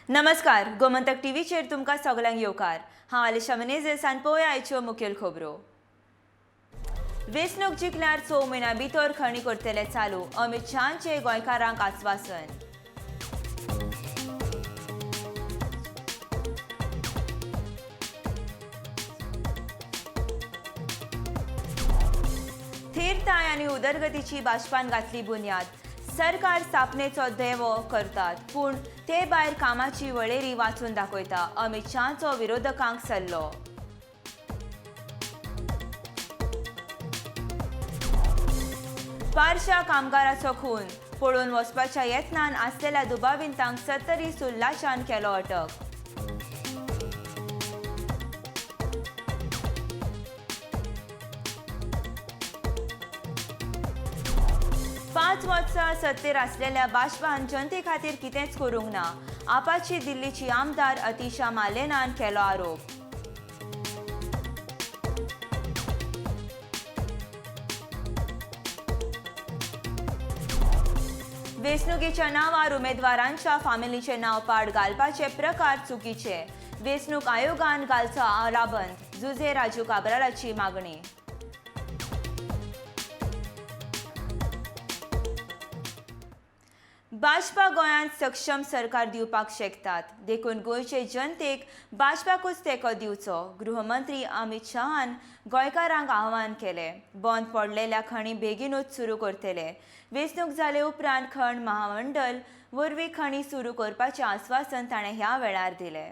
नमस्कार, गोमंतक टीव्हीचेर तुमकां सगल्यांक येवकार. हांव आलिशा मेनेझेस आनी पळोवया आयच्यो मुखेल खबरो. वेंचणूक जिखल्यार 6 म्हयन्यां भितर खणी करतले चालू, अमित शहांचे गोंयकारांक आस्वासन. थीरताय आनी उदरगतीची भाजपान घातली बुन्याद. सरकार स्थापनेचो देवो करतात, पूण ते भायर कामाची वळेरी वाचून दाखयता, अमित शहाचो विरोधकांक सल्लो. पारशा कामगाराचो खून, पळून वचपाच्या यत्नान आसलेल्या दुबावितांक सत्तरी सुल्लाच्यान केलो अटक. 5 वर्सां सत्तेर आसलेल्या भाजपान जनते खातीर कितेंच करूंक ना, आपाची दिल्लीची आमदार अतिशा मालेनान केलो आरोप. वेंचणुकेच्या नांवार उमेदवारांच्या फामिलीचें नांव पाड घालपाचे प्रकार चुकीचे, वेंचणूक आयोगान घालचो आलाबंद, जुझे राजू काब्रालाची मागणी. भाजपा गोंयांत सक्षम सरकार दिवपाक शकतात, देखून गोंयचे जनतेक भाजपाकूच तेंको दिवचो, गृहमंत्री अमित शहान गोंयकारांक आव्हान केलें. बंद पडलेल्या खणी बेगीनूच सुरू करतले. वेंचणूक जाले उपरांत खण महामंडळ वरवीं खणी सुरू करपाचें आस्वासन ताणें ह्या वेळार दिलें.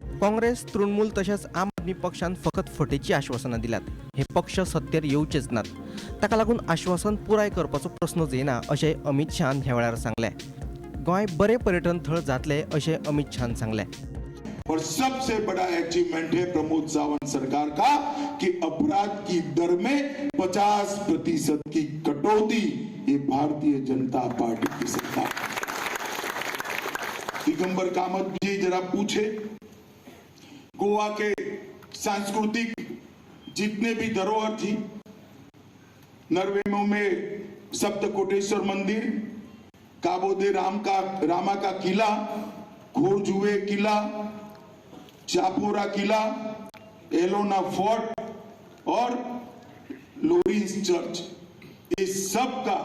काँग्रेस, तृणमूल तशेंच आम आदमी पक्षान फकत फटेची आश्वासनां दिल्यात. हे पक्ष सत्तेर येवचेच नात, ताका लागून आश्वासन पुराय करपाचो प्रस्नच येना अशें अमित शहान ह्या वेळार सांगलें. गोंय बरें पर्यटन थळ जातलें अशें अमित शहान सांगलें. और सबसे बड़ा अचीवमेंट है प्रमोद सावंत सरकार का कि अपराध की दर में 50% की कटौती ये भारतीय जनता पार्टी की सरकार. दिगंबर कामत जी जरा पूछे, गोवा के सांस्कृतिक जितने भी धरोहर थी, नरवेमो में सप्तकोटेश्वर मंदिर, काबो दे राम का रामा का किला, खोरजुए किला, चापोरा किला, एलोना फोर्ट और लोरिंस चर्च, इस सब का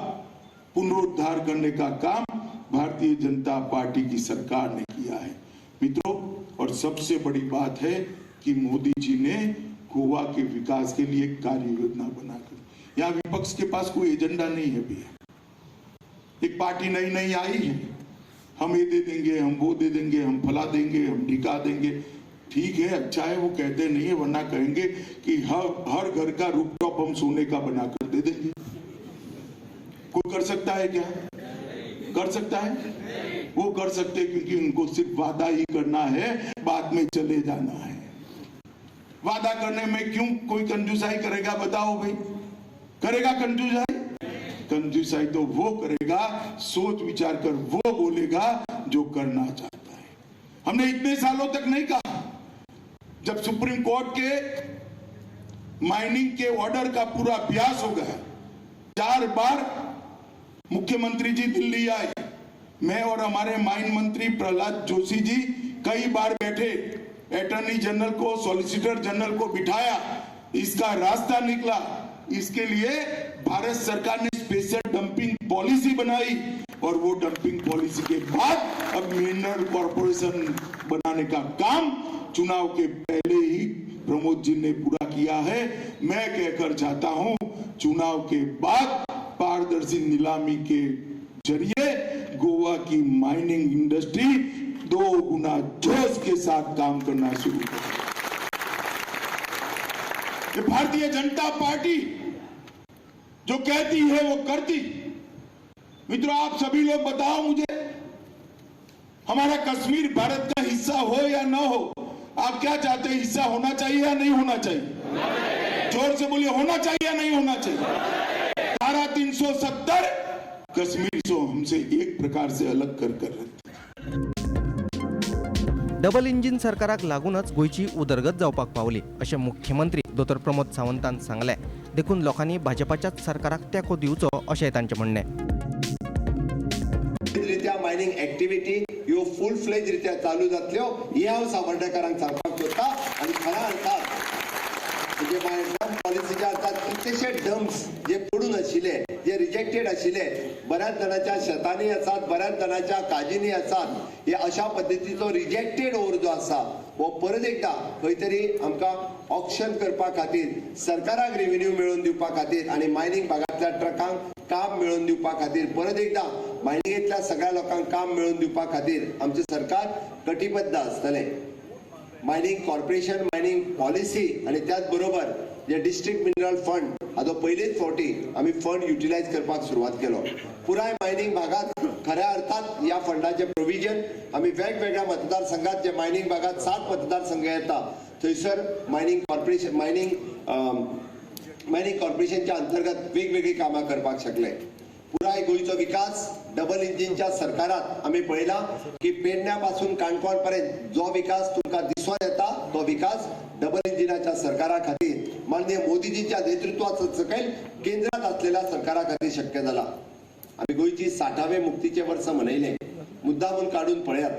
पुनरुद्धार करने का काम भारतीय जनता पार्टी की सरकार ने किया है मित्रों. और सबसे बड़ी बात है कि मोदी जी ने गोवा के विकास के लिए कार्य योजना बनाकर, यहाँ विपक्ष के पास कोई एजेंडा नहीं है भैया. एक पार्टी नई नई आई है, हम ये दे देंगे, हम वो दे देंगे, हम फला देंगे, हम ढिका देंगे. ठीक है, अच्छा है, वो कहते नहीं है, वरना कहेंगे कि हर हर घर का रूफटॉप हम सोने का बनाकर दे देंगे. कोई कर सकता है क्या? कर सकता है? वो कर सकते हैं क्योंकि उनको सिर्फ वादा ही करना है, बाद में चले जाना है. वादा करने में क्यों कोई कंजूसाई करेगा? बताओ भाई, करेगा कंजूसाई? कंजूसाई तो वो करेगा, सोच विचार कर वो बोलेगा जो करना चाहता है. हमने इतने सालों तक नहीं कहा, जब supreme court K mining K order का पूरा अभ्यास हो गया, 4 बार मुख्यमंत्री जी दिल्ली आए, मैं और हमारे माइन मंत्री प्रहलाद जोशी जी कई बार बैठे, अटॉर्नी जनरल को, सॉलिसिटर जनरल को बिठाया, इसका रास्ता निकला. इसके लिए भारत सरकार ने स्पेशल डंपिंग पॉलिसी बनाई और वो डंपिंग पॉलिसी के बाद अब मिनरल कॉरपोरेशन बनाने का काम चुनाव के पहले ही प्रमोद जी ने पूरा किया है. मैं कहकर जाता हूं, चुनाव के बाद पारदर्शी नीलामी के जरिए गोवा की माइनिंग इंडस्ट्री 2 गुना जोश के साथ काम करना शुरू कर. भारतीय जनता पार्टी जो कहती है वो करती. मित्रों, आप सभी लोग बताओ मुझे, हमारा कश्मीर भारत का हिस्सा हो या ना हो? आप क्या चाहते हैं, हिस्सा होना चाहिए या नहीं होना चाहिए? जोर से बोलिए, होना चाहिए या नहीं होना चाहिए? धारा 370 कश्मीर को हमसे एक प्रकार से अलग कर कर रखती. डबल इंजीन सरकाराक लागूनच गोंयची उदरगत जावपाक पावली अशें मुख्यमंत्री दोतोर प्रमोद सावंतान सांगलें. देखून लोकांनी भाजपाच्याच सरकाराक तेंको दिवचो अशें तांचें म्हणणें. रित्या मायनिंग एक्टिविटी ह्यो ह्यो फूल फ्लेज रित्या चालू जातल्यो हें हांव सावर्डेकारांक सांगपाक सोदता. आनी खऱ्या अर्थान म्हणजे डंप पॉलिसीच्या अर्थात कितलेशे डम्प्स जे पडून आशिल्ले, जे रिजेक्टेड आशिल्ले, बऱ्याच जाणांच्या शेतांनी आसात, बऱ्याच जाणांच्या काजींनी आसात. हे अशा पद्दतीचो रिजेक्टेड ओर जो आसा हो परत एकदा खंय तरी आमकां ऑक्शन करपा खातीर, सरकाराक रेव्हेन्यू मेळोवन दिवपा खातीर आनी मायनींग भागांतल्या ट्रकांक काम मेळोवन दिवपा खातीर, परत एकदा मायनिंगेंतल्या सगळ्या लोकांक काम मेळोवन दिवपा खातीर आमचें सरकार कटिबद्ध आसतलें. मायनींग कॉर्पोरेशन, मायनींग पॉलिसी आनी त्याच बरोबर जे डिस्ट्रिक्ट मिनरल फंड हाजो पयलीच फावटी आमी फंड युटिलायज करपाक सुरवात केलो. पुराय मायनींग भागात खऱ्या अर्थान ह्या फंडाचें प्रोविजन आमी वेगवेगळ्या मतदारसंघात, जे मायनींग भागात 7 मतदारसंघ येता थंयसर मायनींग कॉर्पोरेशन, मायनींग कॉर्पोरेशनच्या अंतर्गत वेगवेगळी कामां करपाक शकले. पुराय गोंयचो विकास डबल इंजिनच्या सरकारात आमी पळयला की पेडण्या पासून काणकोण पर्यंत जो विकास तुमकां दिसून येता तो विकास डबल इंजिनाच्या सरकारा खातीर, माननीय मोदीजींच्या नेतृत्वात सकयल केंद्रात असलेल्या सरकारा खातीर शक्य जाला. आमी गोंयची 60वें मुक्तीचें वर्स मनयलें. मुद्दामून काडून पळयात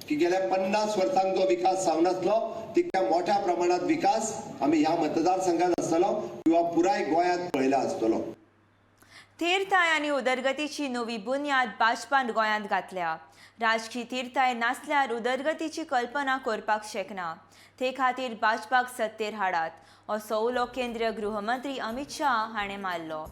की गेल्या 50 वर्सांक जो विकास जावनासलो तितक्या मोठ्या प्रमाणात विकास आमी ह्या मतदारसंघात आसतलो किंवा पुराय गोंयांत पळयला आसतलो. थिरताय आनी उदरगतीची नवी बुन्याद भाजपान गोंयांत घातल्या. राजकी थिरताय नासल्यार उदरगतीची कल्पना करपाक शकना. ते खातीर भाजपाक सत्तेर हाडात असो उलो केंद्रीय गृहमंत्री अमित शाह हाणें मारलो.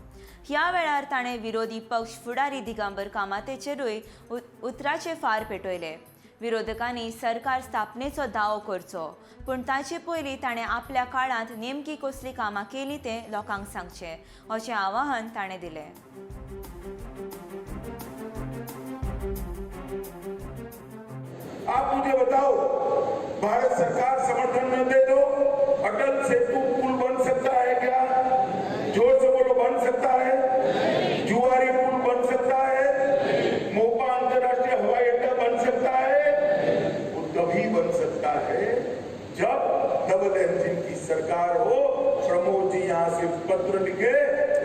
ह्या वेळार ताणें विरोधी पक्ष फुडारी दिगंबर कामतीचेरूय उतराचे फार पेटयले. विरोधकांनी सरकार स्थापनेचो दावो करचो, पूण ताचे पयलीं ताणें आपल्या काळांत नेमकी कसलीं कामां केलीं तें लोकांक सांगचें अशें आवाहन ताणें दिलें. आप मुझे बताओ, भारत सरकार समर्थन न दे तो अटल सेतु पुल बन सकता है क्या? जोर से बोलो, बन सकता है? जुआरी पुल बन सकता है? मोपा अंतरराष्ट्रीय हवाई अड्डा बन सकता है? वो तभी बन सकता है जब डबल इंजन की सरकार हो। प्रमोद जी यहाँ से पत्र लिखे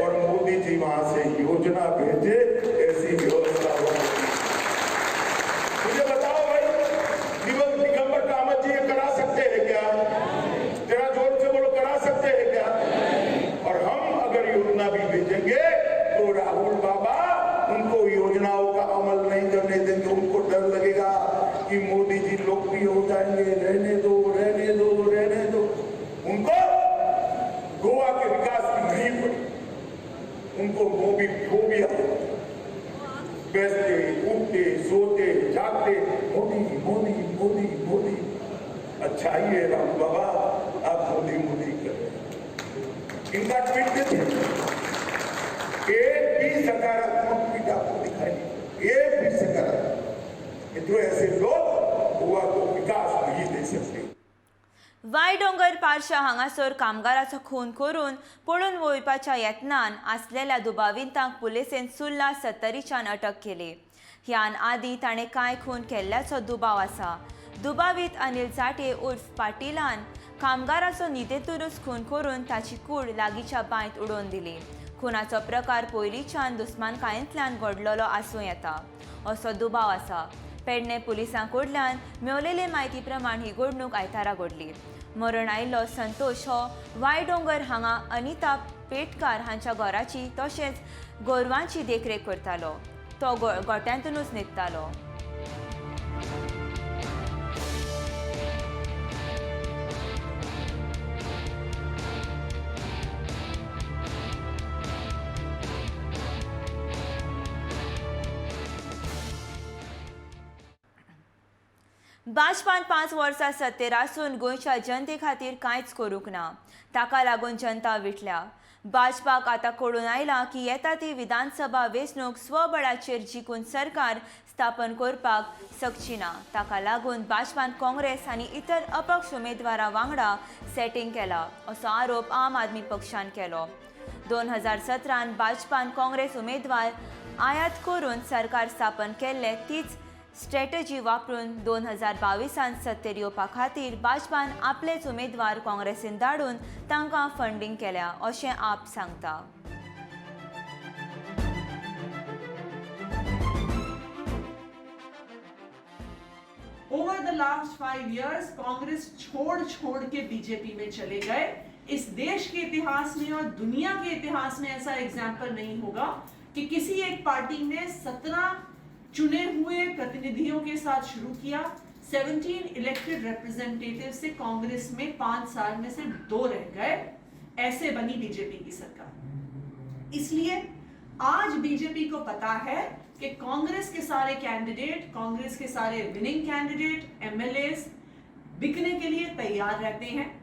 और मोदी जी वहां से योजना भेजे, ऐसी व्यवस्था हो। मुझे बताओ भाई, दिगंबर कामत जी ये करा सकते हैं क्या? जरा जोर से बोलो, करा सकते हैं क्या? और हम अगर योजना भी भेजेंगे तो राहुल बाबा उनको योजनाओं का अमल नहीं करने देंगे। उनको डर लगेगा कि मोदी जी लोकप्रिय हो जाएंगे, रहने दो, रहने दो, रहने दो। उनको गोवा के विकास की नहीं पड़ी, उनको मोदी फोबिया, बैठते उठते सोते जागते मोदी मोदी मोदी मोदी। अच्छा ही है राहुल बाबा, आप मोदी मोदी कर रहे हैं। इनका ट्वीट देखिए, एक भी सकारात्मक ट्वीट आपको दिखाई नहीं, एक भी सकारात्मक। मित्रों, ऐसे लोग गोवा को विकास नहीं दे सकते। वायडोंगर पारशा हांगासर कामगाराचो खून करून पळून वयपाच्या यत्नान आसलेल्या दुबावितांक पुलिसेन सुर्ला सत्तरीच्यान अटक केली. ह्यान आदी ताणें कांय खून केल्ल्याचो दुबाव आसा. दुबावीत अनिल चाटे उर्फ पाटिलान कामगाराचो न्हिदेंतूच खून करून ताची कूड लागींच्या बांयत उडोवन दिली. खुनाचो प्रकार पयलींच्यान दुस्मानकायेंतल्यान घडलेलो आसूं येता असो दुबाव आसा. पेडणे पुलिसां कडल्यान मेवलेले म्हायती प्रमाण ही घडणूक आयतारा घडली. मरण आयिल्लो संतोष हो वायडोंगर हांगा अनिता पेटकार हांच्या घराची तशेंच गोरवांची देखरेख करतालो. तो गोट्यांतूनच न्हिदतालो. भाजपान 5 वर्सां सत्तेर आसून गोंयच्या जनते खातीर कांयच करूंक ना. ताका लागून जनता विटल्या. भाजपाक आतां कळून आयलां की येता ती विधानसभा वेंचणूक स्वबळाचेर जिखून सरकार स्थापन करपाक शकची ना. ताका लागून भाजपान काँग्रेस आनी इतर अपक्ष उमेदवारां वांगडा सेटींग केला असो आरोप आम आदमी पक्षान केलो. 2017 भाजपान काँग्रेस उमेदवार आयात करून सरकार स्थापन केल्लें. तीच स्ट्रॅटजी वापरून 2022 सत्तेर येवपा खातीर भाजपान आपलेच उमेदवार काँग्रेसीन धाडून तांकां फंडींग केल्या अशें आप सांगता. Over the last 5 years Congress छोड़ छोड़ के बीजेपी में चले गए। इस देश के इतिहास में और दुनिया के इतिहास में ऐसा एग्जाम्पल नहीं होगा कि किसी एक पार्टी ने 17 चुने हुए प्रतिनिधियों के साथ शुरू किया, 17 इलेक्टेड रिप्रेजेंटेटिव से कांग्रेस में 5 साल में सिर्फ 2 रह गए। ऐसे बनी बीजेपी की सरकार। इसलिए आज बीजेपी को पता है कि कांग्रेस के सारे कैंडिडेट, कांग्रेस के सारे विनिंग कैंडिडेट, एमएलएस बिकने के लिए तैयार रहते हैं।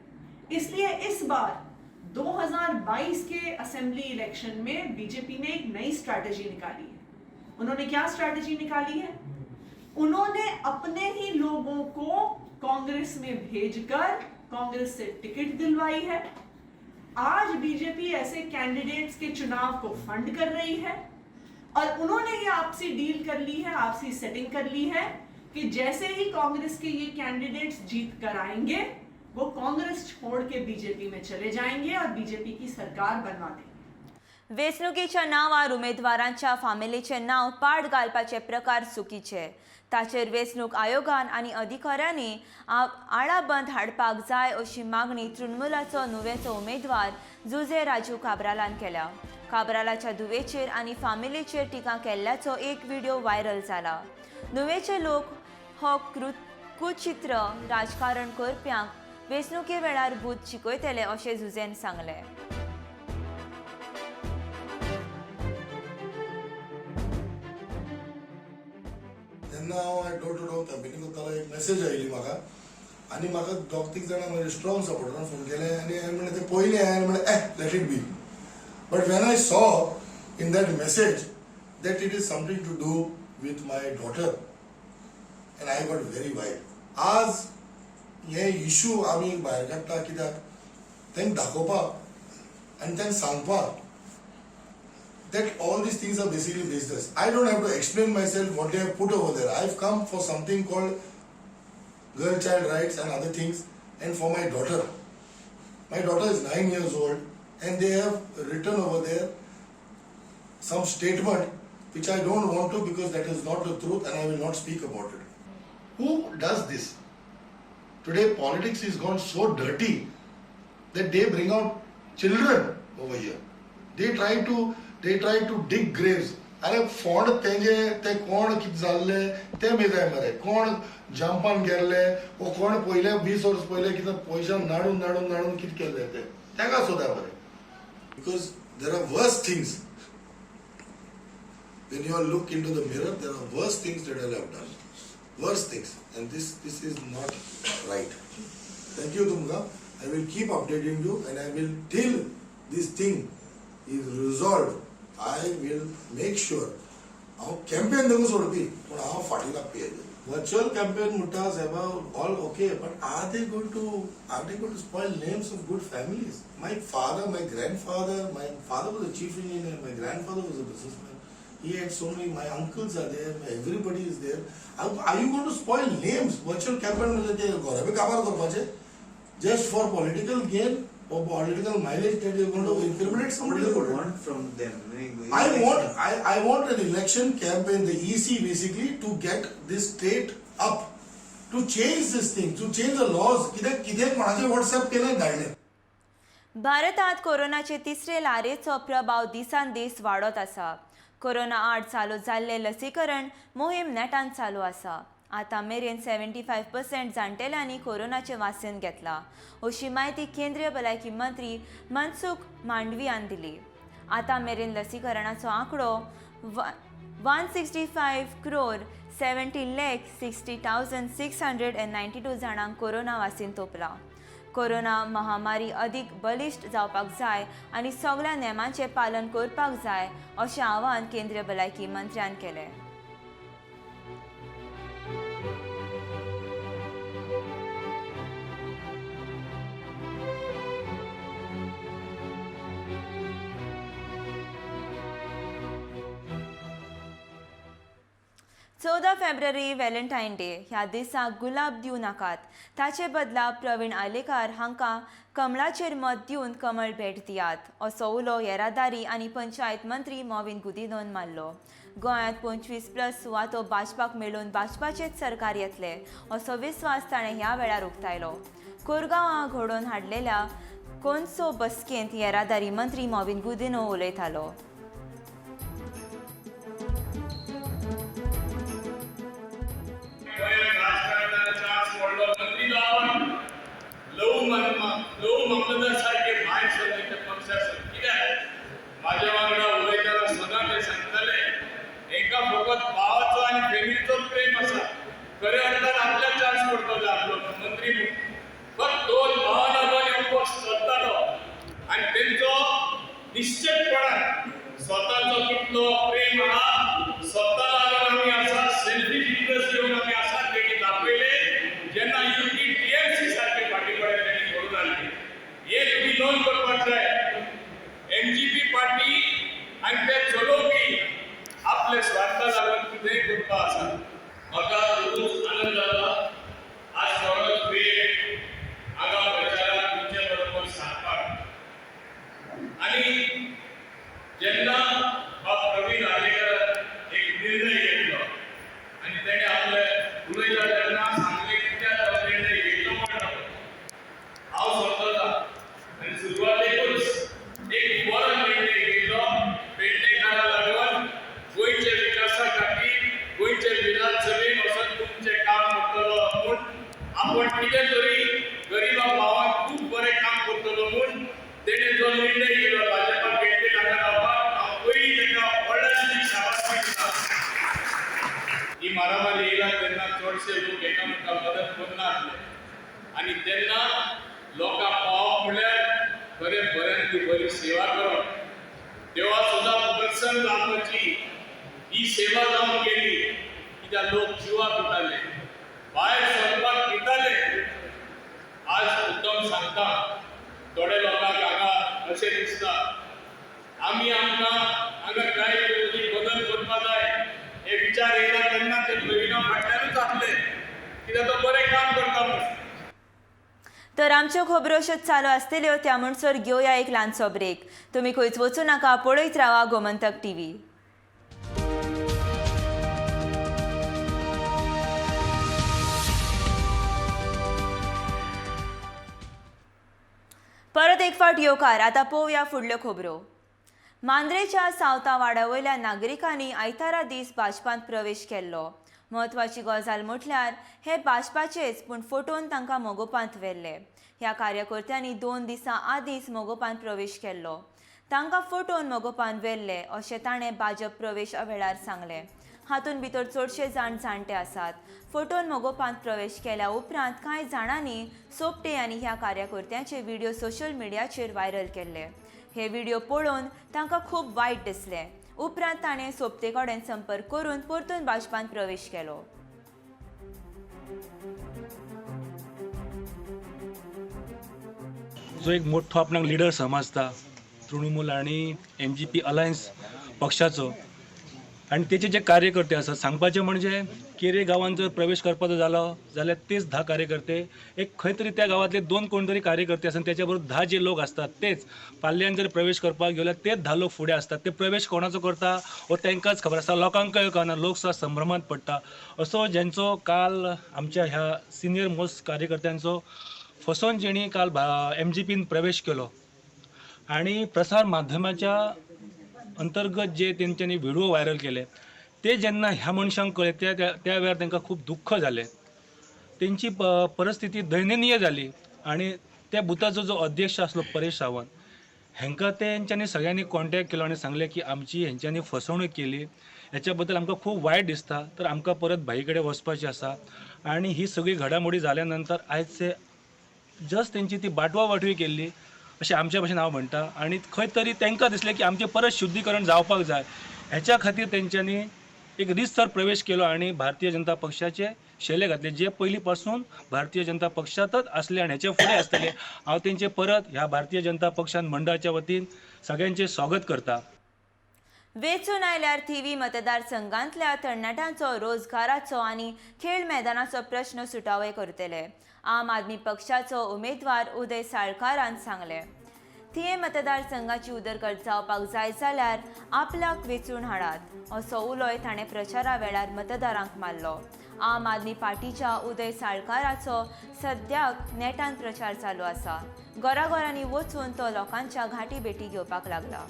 इसलिए इस बार 2022 के असेंबली इलेक्शन में बीजेपी ने एक नई स्ट्रैटेजी निकाली है। उन्होंने क्या स्ट्रैटेजी निकाली है? उन्होंने अपने ही लोगों को कांग्रेस में भेजकर कांग्रेस से टिकट दिलवाई है। आज बीजेपी ऐसे कैंडिडेट्स के चुनाव को फंड कर रही है और उन्होंने ये आपसी डील कर ली है, आपसी सेटिंग कर ली है कि जैसे ही कांग्रेस के ये कैंडिडेट्स जीत कर आएंगे वो कांग्रेस छोड़ के बीजेपी में चले जाएंगे और बीजेपी की सरकार बनवा देंगे। वेंचणुकेच्या नांवार उमेदवारांच्या फामिलीचें नांव पाड घालपाचे प्रकार चुकीचे। ताचेर वेंचणूक आयोगान आनी अधिकाऱ्यांनी आळाबंद हाडपाक जाय अशी मागणी तृणमूलाचो नुवेचो उमेदवार जुझे राजू काब्रालान केल्या। काब्रालाच्या धुवेचेर आनी फामिलीचेर टिका केल्ल्याचो एक व्हिडिओ व्हायरल जाला। नुवेचे लोक हो कुचित्र राजकारण करप्यांक वेंचणुके वेळार बूथ शिकयतले अशें जुझेन सांगलें। तेन्ना हांव डोर टू डोर कॅम्पेनींग करतालो, एक मॅसेज आयली म्हाका आनी म्हाका दोग तीग जाणां म्हजे स्ट्रॉंग सपोर्टरान फोन केले आनी हांवें म्हणलें तें पयलें, हांवें म्हणलें eh let it be. But when I saw in that message that it is something to do with my daughter and I got very wild. आज हे इशू आमी भायर काडटा कित्याक तांकां दाखोवपाक आनी तांकां सांगपाक that all these things are basically business. I don't have to explain myself what they have put over there. I've come for something called girl child rights and other things, and for my daughter. My daughter is 9 years old and they have written over there some statement which I don't want to, because that is not the truth and I will not speak about it. Who does this? Today politics is gone so dirty that they bring out children over here. They try to dig graves. अरे फोंड तेंजे ते कोण कितें जाल्ले ते मेजाय मरे, कोण जंपान गेल्ले वो कोण पयले 20 वर्स पयले कितें पयशान नाडून नाडून नाडून कितें केल्ले ते तेका सोदाय मरे. Because there are worse things. When you all look into the mirror, there are worse things that I have done. Worse things. And this is not right. Thank you, Tumka. I will keep updating you and I will, till this thing is resolved, I will make sure. हांव campaign धरून सोडपी पूण हांव फाटीं लागपी हेजेर. Virtual campaign म्हणटा सायबा all okay, but are they going to spoil names of good families? My father, my grandfather, my father was a chief engineer, my grandfather was a businessman. He had so many, my uncles are there, everybody is there. Are you going to spoil names? Virtual campaign म्हणजे ते घरा बी काबार करपाचें just for political gain or political mileage that you are going to incriminate somebody? What do you want from them? I want an election campaign, the EC basically, to get this state up, to change this thing, to change the laws. कित्याक कितें कोणाचे WhatsApp केलें धाडलें. भारतात कोरोनाचे तिसरे ल्हारेचो प्रभाव दिसान दीस वाडत आसा। कोरोना आड चालू जाल्ले लसीकरण मोहीम नेटान चालू आसा। आतां मेरेन 75% जाणटेल्यांनी कोरोनाचें वासीन घेतलां अशी म्हायती केंद्रीय भलायकी मंत्री मनसुख मांडवियान दिली। आतां मेरेन लसीकरणाचो आंकडो 165,70,60,692 जाणांक कोरोना वासीन तोपलां। कोरोना महामारी अदीक बलिश्ट जावपाक जाय आनी सगळ्या नेमांचें पालन करपाक जाय अशें आवाहन केंद्रीय भलायकी मंत्र्यान केलें। 14 फेब्रुवारी व्हॅलेंटायन डे ह्या दिसा गुलाब दिवं नाकात, ताचे बदला प्रवीण आर्लेकार हांकां कमळाचेर मत दिवन कमळ भेट दियात असो उलो येरादारी आनी पंचायत मंत्री मॉविन गुदिन्होन मारलो. गोंयांत 25+ सुवातो भाजपाक मेळून भाजपाचेच सरकार येतले असो विस्वास ताणें ह्या वेळार उक्तायलो. कोरगांवां घडोवन हाडलेल्या कोनसो बसकेंत येरादारी मंत्री मॉविन गुदिन्हो उलयतालो. माझ्या वांगडा उलयतना सदां ते सांगताले, हेंकां फकत भावाचो आनी फॅमिलीचो प्रेम आसा, खऱ्या अर्थान आपल्याक चान्स पडटलो आपलो मंत्री म्हूण. फक्त दोन भावा लागून हो पक्ष चलतालो आनी तेंचो निश्चितपणान स्वताचो कितलो प्रेम आहा, स्वता लागून आमी आसा, सेल्फीश इंट्रस्ट घेवन आमी आसा तेणी दाखयले. जेन्ना युपी टीएमसी सारके फाटीं पडले तेणी घडून हाडली. हे तुमी नोंद करपाक जाय. एमजीपी पार्टी आनी ते चलोवपी आपले स्वार्था लागून कितेंय करपा आसा. म्हाका खूब आनंद जाला आज थोडोच वेळ हांगा प्रचाराक तुमचे बरोबर सांगपाक. आनी जेन्ना बाब प्रवीण आर्लेकरान एक निर्णय घेतलो आनी तेणें आपले उलयता तेन्ना सांगलें कित्याक तो निर्णय घेतलो म्हणून हांव समजता. आनी सुरवातेकूच एक बरो निर्णय घेतलो पेडणेकारा लागून गोंयच्या विकासा खातीर गोंयच्या विधानसभेन वचून तुमचें काम करतलो म्हूण, आपण कितें तरी गरिबा भावांक खूब बरें काम करतलो म्हूण तेणें जो निर्णय घेतलो भाजपा पेडणे हांगा रावपाक, हांव पयलीं ताका व्हडल्यान शाबासकी दिता. ही मारामारी येयला तेन्ना चडशे लोक एकामेकांक मदत करनासले आनी तेन्ना लोकांक पावप म्हणल्यार खरें बऱ्यांतली बरी सेवा करप. तेवा सुद्दां प्रसन्न जावपाची ही सेवा जावन गेली, कित्याक लोक जिवाक दिताले, भायर सरपाक दिताले. आज मुद्दम सांगता, थोडे लोकांक हांगा अशें दिसता आमी आमकां हांगा कांय बदल करपा जाय, हे विचार येयला तेन्ना ते प्रविणा फाटल्यानूच आसले, कित्याक तो बरें काम करता म्हूण. तर आमच्यो खबरो अश्योच चालू आसतल्यो, त्या म्हणसर घेवया एक ल्हानसो ब्रेक. तुमी खंयच वचूं नाका, पळयत रावा गोमंतक टीव्ही. परत एक फावट येवकार. आतां पळोवया फुडल्यो खबरो. मांद्रेच्या सावता वाड्या वयल्या नागरिकांनी आयतारा दीस भाजपांत प्रवेश केल्लो. म्हत्वाची गजाल म्हटल्यार हे भाजपाचेच पूण फोटोन तांकां मगोपांत व्हेल्ले. ह्या कार्यकर्त्यांनी 2 दिसां आदींच मगोपांत प्रवेश केल्लो. तांकां फोटोन मगोपांत व्हेल्ले अशें ताणें भाजप प्रवेश वेळार सांगलें. हातूंत भितर चडशे जाण जाणटे आसात. फोटोन मगोपांत प्रवेश केल्या उपरांत कांय जाणांनी सोपटे आनी ह्या कार्यकर्त्यांचे व्हिडिओ सोशल मिडियाचेर व्हायरल केल्ले. हे व्हिडिओ पळोवन तांकां खूब वायट दिसलें. उपरांत ताणें सोपते कडेन संपर्क करून परतून भाजपांत प्रवेश केलो. जो एक मोठो आपणाक लिडर समजता तृणमूल आनी एमजीपी अलायन्स पक्षाचो आनी तेचे जे कार्यकर्ते आसात, सांगपाचें म्हणजे केरे गांवांत जर प्रवेश करपाचो जालो जाल्यार तेच 10 कार्यकर्ते एक खंय तरी त्या गांवांतले 2 कोण तरी कार्यकर्ते आसा, त्याच्या बरोबर 10 जे लोक आसतात तेच पाल्यान जर प्रवेश करपाक गेल्यार तेच 10 लोक फुडें आसतात. ते प्रवेश कोणाचो करता हो तांकांच खबर आसता, लोकांकय कळना, लोक सुद्दां संभ्रमांत पडटा. असो ज्यांचो काल आमच्या ह्या सिनियर मोस्ट कार्यकर्त्यांचो फसोवन जेणी काल एमजीपीन प्रवेश केलो आनी प्रसार माध्यमाच्या अंतर्गत जे तेंच्यांनी व्हिडिओ व्हायरल केले ते जेन्ना ह्या मनशांक कळ्ळे त्या वेळार तांकां खूब दुख्ख जालें. तेंची परिस्थिती दयनीय जाली आनी त्या बुथाचो जो अध्यक्ष आसलो परेश सावंत हेंकां तेंच्यांनी सगळ्यांनी कॉन्टेक्ट केलो आनी सांगलें की आमची हेंच्यांनी फसवणूक केली, हेच्या बद्दल आमकां खूब वायट दिसता, तर आमकां परत भाई कडेन वचपाचें आसा. आनी ही सगळी घडामोडी जाल्या नंतर आयज ते जस्ट तेंची ती बाटवा वाटवी केल्ली अशें आमच्या भशेन हांव म्हणटा. आनी खंय तरी तांकां दिसलें की आमचें परत शुद्धीकरण जावपाक जाय, हेच्या खातीर तेंच्यांनी एक रितसर प्रवेश केलो आनी भारतीय जनता पक्षाचे शेले घातले, जे पयलीं पासून भारतीय जनता पक्षांतच आसले आनी हेच्या फुडें आसतले. हांव तेंचे परत ह्या भारतीय जनता पक्षान मंडळाच्या वतीन सगळ्यांचें स्वागत करता. वेंचून आयल्यार थिवी मतदारसंघांतल्या तरणाट्यांचो रोजगाराचो आनी खेळ मैदानाचो प्रश्न सुटावे करतले, आम आदमी पक्षाचो उमेदवार उदय साळकारान सांगलें. थिये मतदारसंघाची उदरगत जावपाक जाय जाल्यार आपल्याक वेंचून हाडात असो उलोय ताणें प्रचारा वेळार मतदारांक मारलो. आम आदमी पार्टीच्या उदय साळकाराचो सद्याक नेटान प्रचार चालू आसा. घराघरांनी वचून तो लोकांच्या घाटी भेटी घेवपाक लागला.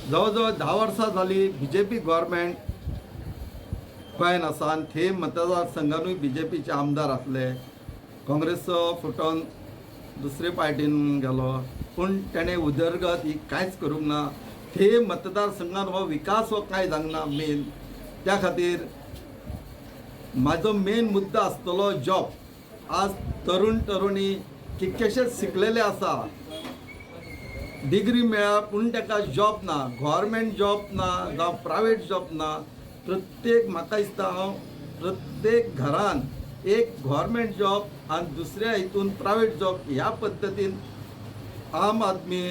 जवळ जवळ 10 वर्सां जाली बीजेपी गव्हर्मेंट गोंयान आसा आनी थंय मतदारसंघानूय बीजेपीचे आमदार आसले. काँग्रेसचो फुटोन दुसरे पार्टीन गेलो, पूण तेणें उदरगत ही कांयच करूंक ना. थंय मतदारसंघान हो विकास हो कांय जावंक ना मेन. त्या खातीर म्हाजो मेन मुद्दो आसतलो जॉब. आज तरुण तरुणी कितकेशेच शिकलेले आसा, डिग्री मेळ्ळा पूण ताका जॉब ना, गव्हर्मेंट जॉब ना जावं प्रायवेट जॉब ना. प्रत्येक म्हाका दिसता हांव प्रत्येक घरान एक गव्हर्मेंट जॉब आनी दुसऱ्या हितून प्रायवेट जॉब ह्या पद्दतीन आम आदमी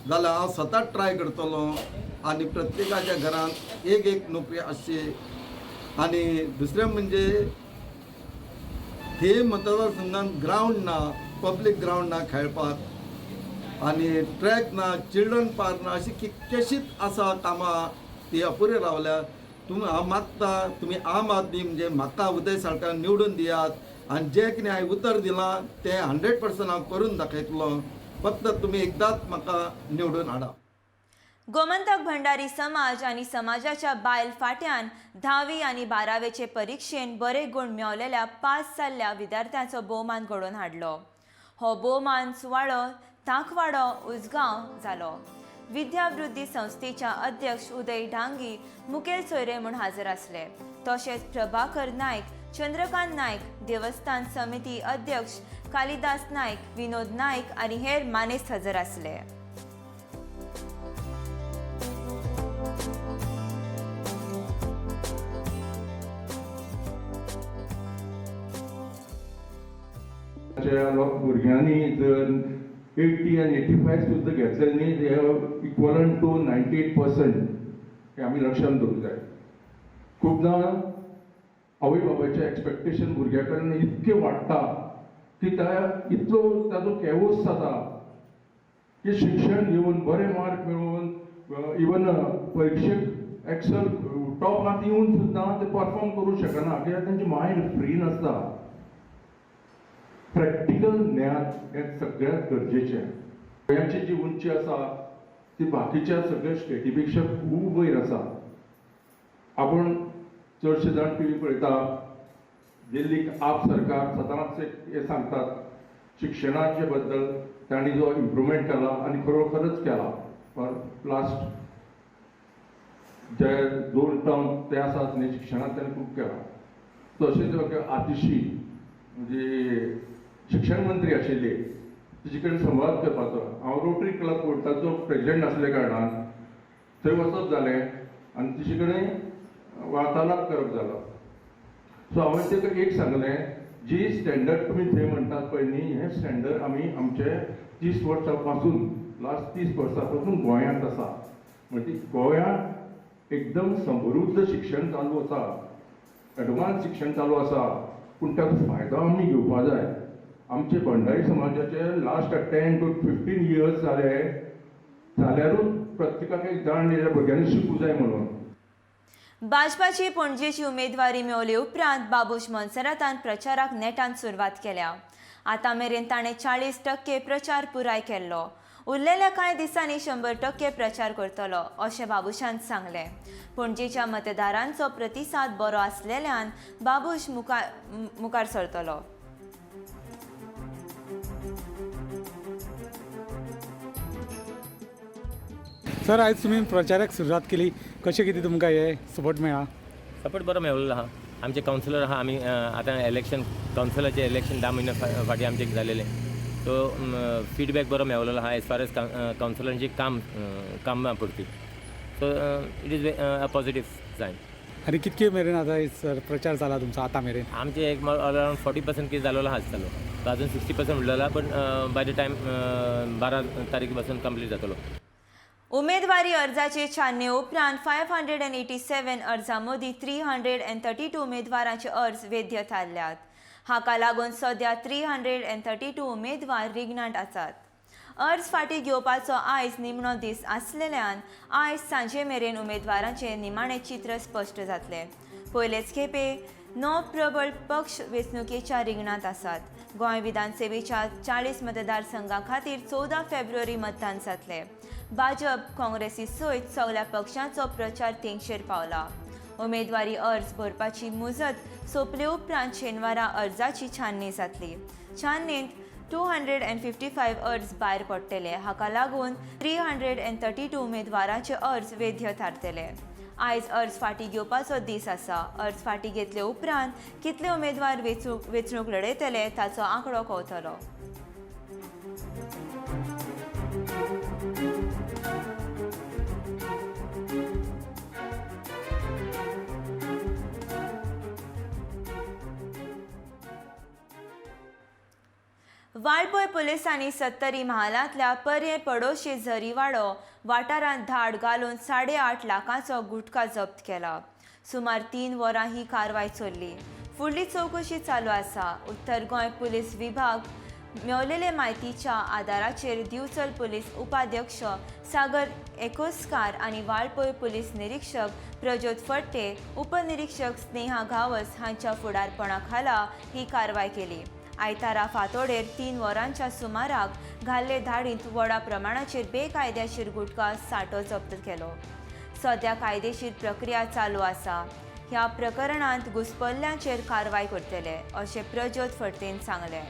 जाल्यार हांव स्वता ट्राय करतलो आनी प्रत्येकाच्या घरान एक एक नोकरी आसची. आनी दुसरें म्हणजे हे मतदारसंघान ग्रावंड ना, पब्लीक ग्रावंड ना खेळपाक, आनी ट्रॅक ना, चिल्ड्रन पार्क ना, अशी कितकेशीच आसा कामां ती अपुरे रावल्या. तुमी हांव मागता तुमी आम आदमी म्हणजे म्हाका उदय साळकार निवडून दियात आनी जें कितें हांवें उतर दिलां तें 100% हांव करून दाखयतलो. फक्त तुमी एकदांच म्हाका निवडून हाडा. गोमंतक भंडारी समाज आनी समाजाच्या बायल फाट्यान 10वी आनी 12वेचे परिक्षेन बरे गूण मेळलेल्या पास जाल्ल्या विद्यार्थ्यांचो भोवमान घडोवन हाडलो. हो भोवमान सुवाळो तांकवाडो उजगांव जालो. विद्यावृद्धी संस्थेच्या अध्यक्ष उदय डांगी मुखेल सोयरे म्हूण हाजर आसले. तशेंच प्रभाकर नायक, चंद्रकांत नायक, देवस्थान समिती अध्यक्ष कालिदास नायक, विनोद नायक आनी हेर मानेस्त हजर आसले. भुरग्यांनी जर 80 आनी 85 सुद्दां घेतले न्ही, ते इक्वलंट टू 98% हें आमी लक्षांत दवरूंक जाय. खुबदां आवय बापायचें एक्सपेक्टेशन भुरग्या कडल्यान इतकें वाडटा की त्या इतलो ताजो केवस जाता की शिक्षण घेवन बरे मार्क मेळोवन इवन परिक्षेक एक्सल टॉपांत येवन सुद्दां ते परफॉर्म करूं शकना, कित्याक तेंचें मायंड फ्री नासता. प्रॅक्टिकल ज्ञान हें सगळ्यांत गरजेचें. गोंयाची जी उंची आसा ती बाकीच्या सगळ्या स्टेटी पेक्षा खूब वयर आसा. आपूण चडशे जाण टी व्ही पळयता, दिल्लीक आप सरकार सदांच हे सांगतात शिक्षणाचे बद्दल तांणी जो इम्प्रुवमेंट केला आनी खरोखरच केला. पण लास्ट जे 2 टर्म ते आसात न्ही शिक्षणांत ताणें खूब केला. तशेंच आतिशी म्हणजे शिक्षण मंत्री आशिल्ली तिचे कडेन संवाद करपाचो. हांव रोटरी क्लब कोर्टाचो प्रेजिडेंट आसल्या कारणान थंय वचप जालें आनी तिचे कडेन वार्तालाप करप जालो. सो हांवें ताका एक सांगलें, जी स्टँडर्ड तुमी थंय म्हणटात पळय न्ही, हें स्टँडर्ड आमी आमचे 30 वर्सां पासून, लास्ट 30 वर्सां पासून गोंयांत आसा. म्हणजे गोंयांत एकदम समृद्ध शिक्षण चालू आसा, एडवान्स शिक्षण चालू आसा, पूण ताचो फायदो आमी घेवपा जाय. आमचे भंडारी समाजाचे लास्ट 10 to 15 years जाले जाल्यारूच प्रत्येकाक एक जाण दिल्या भुरग्यांनी शिकूं जाय म्हणून. भाजपाची पणजेची उमेदवारी मेळोवले उपरांत बाबूश मोन्सेरातान प्रचाराक नेटान सुरवात केल्या. आतां मेरेन ताणें 40% प्रचार पुराय केल्लो. उरलेल्या कांय दिसांनी 100% प्रचार करतलो अशें बाबूशान सांगलें. पणजेच्या मतदारांचो प्रतिसाद बरो आसलेल्यान बाबूश मुखार सरतलो. सर, आयज तुमी प्रचाराक सुरवात केली, कशें कितें तुमकां हे सपोर्ट मेळ्ळा? सपोर्ट बरो मेळिल्लो आहा. आमचे कावन्सिलर आहा, आमी आतां इलेक्शन कावन्सिलाचें इलेक्शन 10 म्हयने फाटीं आमचें जालेलें, सो फिडबॅक बरो मेळिल्लो आहा एज फार एज कावन्सिलरांची कामां पुरती. So it is a positive sign. आनी कितके मेरेन आतां सर प्रचार जाला तुमचो आतां मेरेन? आमचे एक अरावंड 40% कितें जालोलो आहा आसतलो, सो अजून 60% उरलेलो, पण बाय the time 12 तारीख पासून कंप्लीट जातलो. उमेदवारी अर्जाचे छाननी उपरांत 587 अर्जां मदीं 332 उमेदवारांचे अर्ज वेद्य थारल्यात. हाका लागून सद्या 332 उमेदवार रिगणांत आसात. अर्ज फाटीं घेवपाचो आयज निमणो दीस आसलेल्यान आयज सांजे मेरेन उमेदवारांचें निमाणें चित्र स्पश्ट जातलें. पयलेच खेपे 9 प्रबळ पक्ष वेंचणुकेच्या रिगणांत आसात. गोंय विधानसभेच्या 40 मतदारसंघां खातीर 14 फेब्रुवारी मतदान जातलें. भाजप, काँग्रेसी सयत सगळ्या पक्षांचो प्रचार तेंगशेर पावला. उमेदवारी अर्ज भरपाची मुजत सोंपले उपरांत शेनवारा अर्जाची छाननी जातली. छाननींत 255 अर्ज भायर पडटले. हाका लागून 332 उमेदवारांचे अर्ज वेद्य थारतले. आयज अर्ज फाटीं घेवपाचो दीस आसा. अर्ज फाटीं घेतले उपरांत कितले उमेदवार वेंचणूक लढयतले ताचो आंकडो कळटलो. वाळपय पुलिसांनी सत्तरी म्हालांतल्या पर्यें पडोशी झरीवाडो वाठारांत धाड घालून 8.5 लाखांचो गुटखा जप्त केला. सुमार 3 वरां ही कारवाय चल्ली. फुडली चवकशी चालू आसा. उत्तर गोंय पुलीस विभाग मेवलेले म्हायतीच्या आदाराचेर दिवचल पुलीस उपाध्यक्ष सागर एकोस्कार आनी वाळपय पुलीस निरीक्षक प्रज्योत फडते, उपनिरीक्षक स्नेहा गावस हांच्या फुडारपणा खाला ही कारवाय केली. आयतारा फांतोडेर 3 वरांच्या सुमाराक घाल्ले धाडींत व्हडा प्रमाणाचेर बेकायदेशीर गुटखा सांठो जप्त केलो. सद्या कायदेशीर प्रक्रिया चालू आसा. ह्या प्रकरणांत घुसपल्ल्यांचेर कारवाय करतले अशें प्रज्योत फडतेन सांगलें.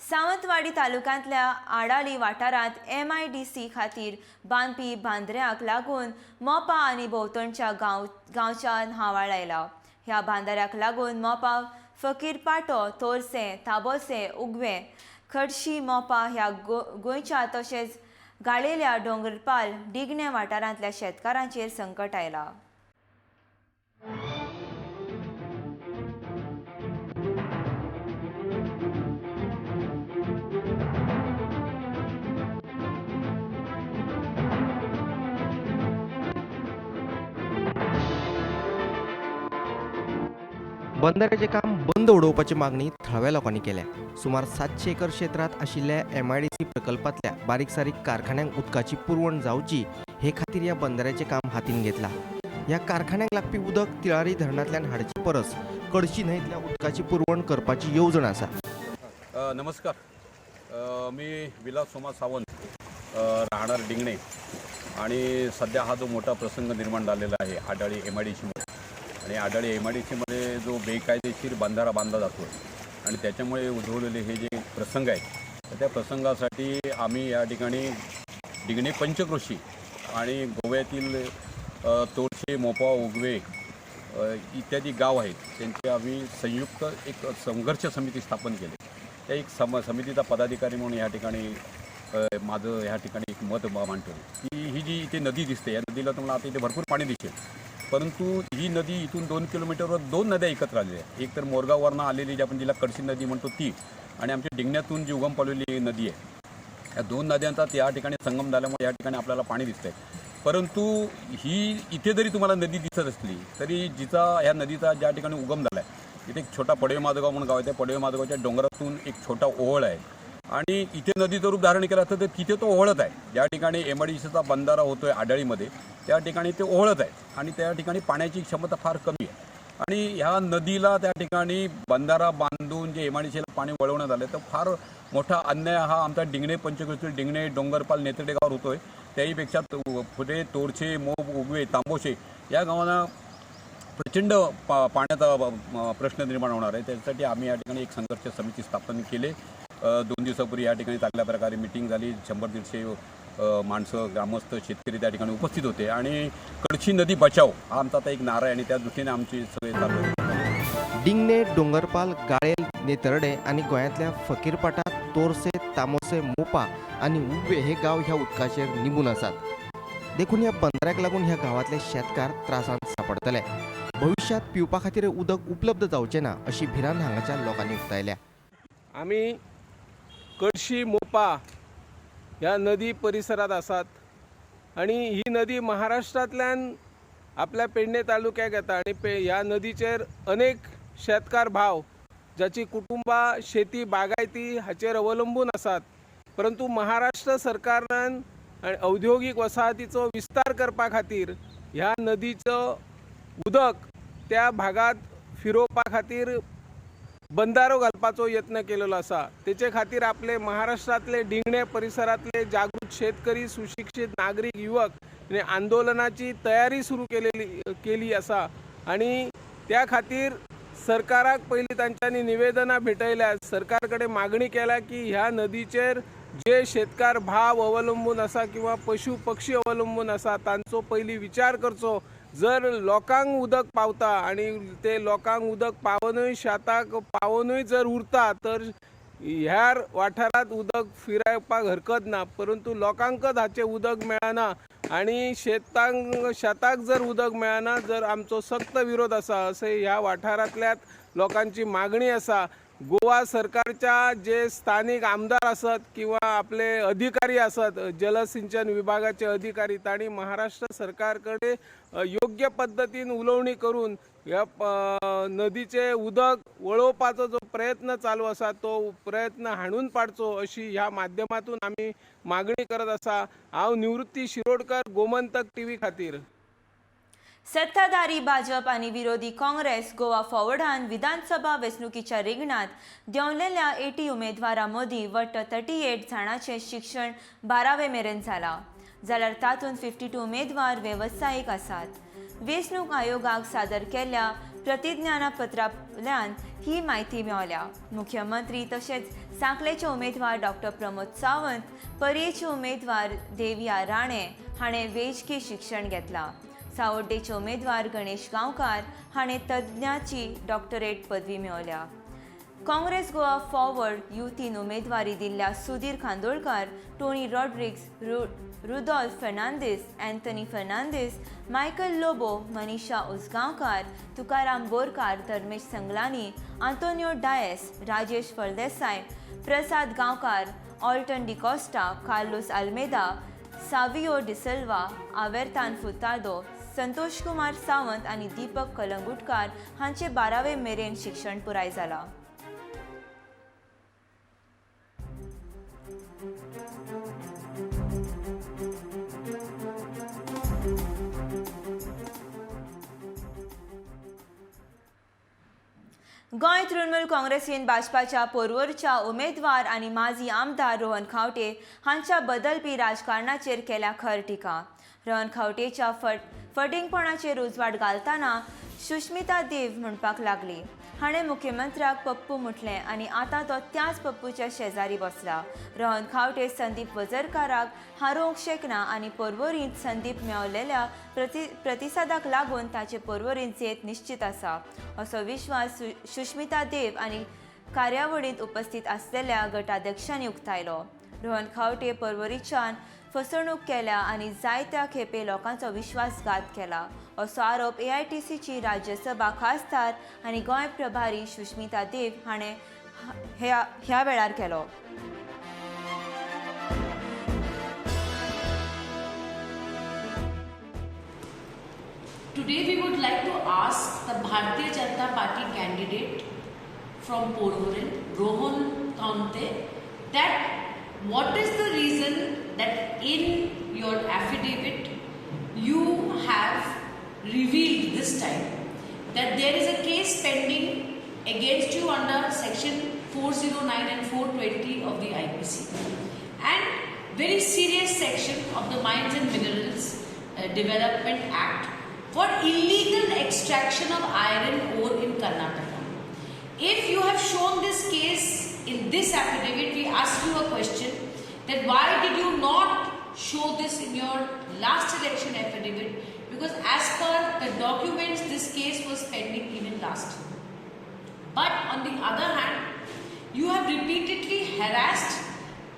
सावंतवाडी तालुक्यांतल्या आडाली वाठारांत MIDC खातीर बांदपी बांदऱ्याक लागून मोपा आनी भोंवतणच्या गांवच्या हावाळ आयला. ह्या बांदाऱ्याक लागून मोपा फकीरपाटो, तोरसें, ताबोसें, उगवें, खडशी, मोपा ह्या गोंयच्या तशेंच गाळेल्या दोंगरपाल, डिगणे वाठारांतल्या शेतकारांचेर संकट आयला. बंधाऱ्याचें काम बंद उडोवपाची मागणी थळाव्या लोकांनी केल्या. सुमार 700 एकर क्षेत्रांत आशिल्ल्या MIDC प्रकल्पांतल्या बारीक सारीक कारखान्यांक उदकाची पुरवण जावची हे खातीर ह्या बंधाऱ्याचें काम हातीन घेतलां. ह्या कारखान्यांक लागपी उदक तिळारी धरणांतल्यान हाडचे परस कडशी न्हंयतल्या उदकाची पुरवण करपाची येवजण आसा. नमस्कार, मी विलास सोमा सावंत, राहणार डिंगणे. आणि सध्या हा जो मोठा प्रसंग निर्माण झालेला आहे आडाळी MIDC आणि आडाळी MIDCमध्ये जो बेकायदेशीर बंधारा बांधला जातो आणि त्याच्यामुळे उद्भवलेले हे जे प्रसंग आहेत, तर त्या प्रसंगासाठी आम्ही या ठिकाणी डिंगणे पंचक्रोशी आणि गोव्यातील तोरशे, मोपा, उगवे इत्यादी गाव आहेत त्यांचे आम्ही संयुक्त एक संघर्ष समिती स्थापन केली. त्या एक समितीचा पदाधिकारी म्हणून या ठिकाणी माझं ह्या ठिकाणी एक मत मांडतो की ही जी इथे नदी दिसते, या नदीला तुम्हाला आता इथे भरपूर पाणी दिसेल, परंतु ही नदी इथून 2 किलोमीटरवर 2 नद्या एकत्र आलेल्या आहेत. एक तर मोरगाववरनं आलेली जी आपण जिला कडशी नदी म्हणतो ती, आणि आमच्या डिंगण्यातून जी उगम पावलेली नदी आहे, या 2 नद्यांचा या ठिकाणी संगम झाल्यामुळे या ठिकाणी आपल्याला पाणी दिसतंय. परंतु ही इथे जरी तुम्हाला नदी दिसत असली तरी जिचा ह्या नदीचा ज्या ठिकाणी उगम झाला आहे तिथे एक छोटा पडवे माधवगाव म्हणून गाव आहे. त्या पडवे माधवगावच्या डोंगरातून एक छोटा ओहळ आहे आणि इथे नदीचं रूप धारण केलं असतं तर तिथे तो ओहळत आहे. ज्या ठिकाणी MIDCचा बंधारा होतो आहे आडाळीमध्ये त्या ठिकाणी ते ओहळत आहे आणि त्या ठिकाणी पाण्याची क्षमता फार कमी आहे. आणि ह्या नदीला त्या ठिकाणी बंधारा बांधून जे MIDCला पाणी वळवण्यात आलं तर फार मोठा अन्याय हा आमचा डिंगणे पंचक्रोशीतील डिंगणे, डोंगरपाल, नेतर्डे गावावर होतो आहे. त्याहीपेक्षा फुटे, तोरशे, मोप, उगवे, तांबोशे या गावांना प्रचंड पाण्याचा प्रश्न निर्माण होणार आहे. त्यासाठी आम्ही या ठिकाणी एक संघर्ष समिती स्थापन केले. 2 दिवसापूर्वी या ठिकाणी चांगल्या प्रकारे मिटिंग झाली. 100-150 माणसं, ग्रामस्थ, शेतकरी त्या ठिकाणी उपस्थित होते. आणि कडशी नदी बचाव हा आमचा आता एक नारा आहे आणि त्या दृष्टीने आमचे सगळे चालू आहे. डिंगणे, डोंगरपाल, गाळेल, नेतर्डे आणि गोंयांतल्या फकीरपाटा, तोरसे, तामोसे, मोपा आनी उब्बे हे गांव ह्या उदकाचेर निंबून आसात. देखून ह्या बंदराक लागून ह्या गांवांतले शेतकार त्रासांत सांपडटले. भविश्यांत पिवपा खातीर उदक उपलब्ध जावचें ना अशी भिरांत हांगाच्या लोकांनी उक्तायल्या. आमी कडशी मोपा ह्या नदी परिसरात आसात आनी ही नदी महाराष्ट्रांतल्यान आपल्या पेडणे तालुक्याक येता आनी ह्या नदीचेर अनेक शेतकार भाव जाची कुटुंबां शेती बागायती हाचेर अवलंबून आसात, परंतु महाराष्ट्र सरकारान आनी औद्योगीक वसाहतीचो विस्तार करपा खातीर ह्या नदीचो उदक त्या भागात फिरोवपा खातीर बंदारो घालपाचो यत्न केलेलो आसा. तेचे खातीर आपले महाराष्ट्रांतले डिंगणे परिसरांतले जागृत शेतकरी, सुशिक्षीत नागरीक, युवक आंदोलनाची तयारी सुरू केली आसा आनी त्या खातीर सरकाराक पयलीं तांच्यांनी निवेदनां भेटयल्या, सरकार कडेन मागणी केल्या की ह्या नदीचेर जे शेतकार भाव अवलंबून आसा किंवा पशु पक्षी अवलंबून आसा तांचो पयलीं विचार करचो. जर लोकांक उदक पावता आनी ते लोकांक उदक पावनूय शेताक पावनूय जर उरता तर ह्या वाठारांत उदक फिरावपाक हरकत ना, परंतु लोकांकच हाचें उदक मेळना आनी शेताक जर उदक मेळना जर आमचो सक्त विरोध आसा अशें ह्या वाठारांतल्या लोकांची मागणी आसा. गोवा सरकारच्या जे स्थानीक आमदार आसत किंवा आपले अधिकारी आसत, जलसिंचन विभागाचे अधिकारी, तांणी महाराष्ट्र सरकार कडेन योग्य पद्दतीन उलोवणी करून ह्या नदीचें उदक वळोवपाचो जो प्रयत्न चालू आसा तो प्रयत्न हाडून पाडचो अशी ह्या माध्यमातून आमी मागणी करत आसा. हांव निवृत्ती शिरोडकर, गोमंतक टीव्ही खातीर. सत्ताधारी भाजप आनी विरोधी काँग्रेस गोवा फॉरवर्डान विधानसभा वेंचणुकीच्या रिंगणांत देंवलेल्या 80 उमेदवारां मदीं वट्ट 38 जाणांचें शिक्षण 12वे मेरेन जालां, जाल्यार तातूंत 52 उमेदवार वेवसायीक आसात. वेंचणूक आयोगाक सादर केल्ल्या प्रतिज्ञापत्रांतल्यान ही म्हायती मेळ्ळ्या. मुख्यमंत्री तशेंच सांखळेचे उमेदवार डॉक्टर प्रमोद सावंत, पर्येचे उमेदवार देविया राणे हाणें वैजकी शिक्षण घेतलां. सावड्डेचे उमेदवार गणेश गांवकार हाणें तज्ञाची डॉक्टरेट पदवी मेळयल्या. काँग्रेस गोवा फॉरवर्ड युतीन उमेदवारी दिल्ल्या Sudhir Kandolkar, Tony Rodrigues, Rudolf Fernandes, Anthony Fernandes, Michael Lobo, Manisha Usgaonkar, Tukaram Borkar, Dharmesh Sanglani, Antonio Dias, Rajesh Phaldesai, Prasad Gaonkar, Alton D'Costa, Carlos Almeida, Savio D'Silva, Avertan Furtado, Santosh Kumar Sawant आनी दीपक कलंगुटकार हांचे 12वे मेरेन शिक्षण पुराय जालां. गोंय तृणमूल काँग्रेसीन भाजपाच्या पोरवोरच्या उमेदवार आनी माजी आमदार रोहन खावटे हांच्या बदलपी राजकारणाचेर केल्या खर टिका. रोहन खावटेच्या फटींगपणाचेर उजवाड घालतना सुष्मिता देव म्हणपाक लागली. हाणें मुख्यमंत्र्याक पप्पू म्हटलें आनी आतां तो त्याच पप्पूच्या शेजारी बसला. रोहन खावटे संदीप वझरकाराक हारोवंक शकना आनी पोरवोरींत संदीप मेळलेल्या प्रतिसादाक लागून ताचे पोरवोरींत जैत निश्चित आसा असो विश्वास सुष्मिता देव आनी कार्यावळींत उपस्थित आसलेल्या गटाध्यक्षांनी उक्तायलो. रोहन खावटे पोरवोरीच्यान फसवणूक केल्या आनी जायत्या खेपे लोकांचो विश्वासघात केला असो आरोप AITCची राज्यसभा खासदार आनी गोंय प्रभारी सुष्मिता देव हाणें ह्या वेळार केलो. Today we would like to ask the Bharatiya Janata Party candidate from Porvorim, Rohan Khaunte, that what is the reason that in your affidavit you have revealed this time that there is a case pending against you under section 409 and 420 of the IPC and very serious section of the Mines and Minerals Development Act for illegal extraction of iron ore in Karnataka. If you have shown this case in this affidavit, we ask you a question that why did you not show this in your last election affidavit? Because as per the documents, this case was pending even last year. But on the other hand, You have repeatedly harassed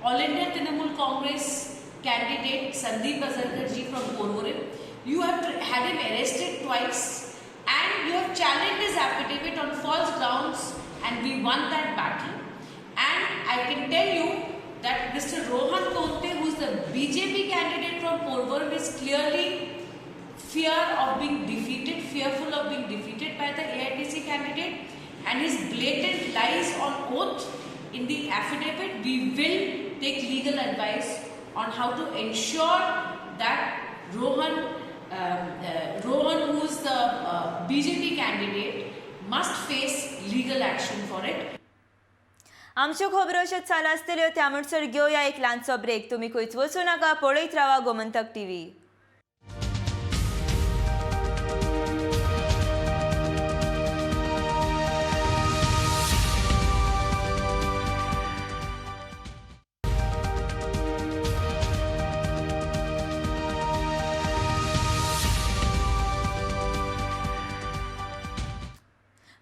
All India Trinamool Congress candidate Sandeep Vazarkar ji from Porvorim. You have had him arrested twice and you have challenged his affidavit on false grounds, and we won that battle. And I can tell you that Mr. Rohan Khaunte, who is the BJP candidate from Porvorim, is clearly fear of being defeated, fearful of being defeated by the AITC candidate, and his blatant lies on oath in the affidavit. We will take legal advice on how to ensure that Rohan, who is the BJP candidate, must face legal action for it. आमच्यो खबरो अश्योच चालू आसतल्यो, त्या म्हणसर घेवया एक ल्हानसो break. तुमी खंयच वचूं नाका, पळयत रावा गोमंतक टीव्ही.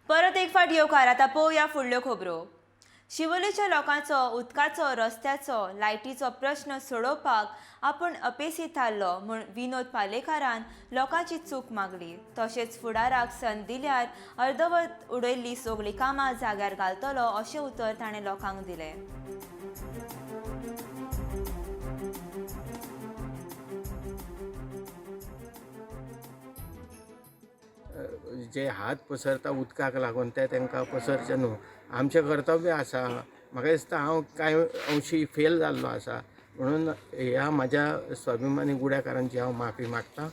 परत एक फावट येवकार. आतां पळोवया फुडल्यो खबरो. शिवोलेच्या लोकांचो उदकाचो, रस्त्याचो, लायटीचो प्रश्न सोडोवपाक आपूण अपेसी थारलो म्हूण विनोद पालेकारान लोकांची चूक मागली. तशेंच फुडाराक संद दिल्यार अर्दवट उडयल्ली सगळीं कामां जाग्यार घालतलो अशें उतर ताणें लोकांक दिलें. जे हात पसरता उदकाक लागून ते तांकां पसरचें न्हू. आमचें कर्तव्य आसा. म्हाका दिसता हांव कांय अंशी फेल जाल्लो आसा, म्हणून ह्या म्हाज्या स्वाभिमानी गुड्याकारांची हांव माफी मागता.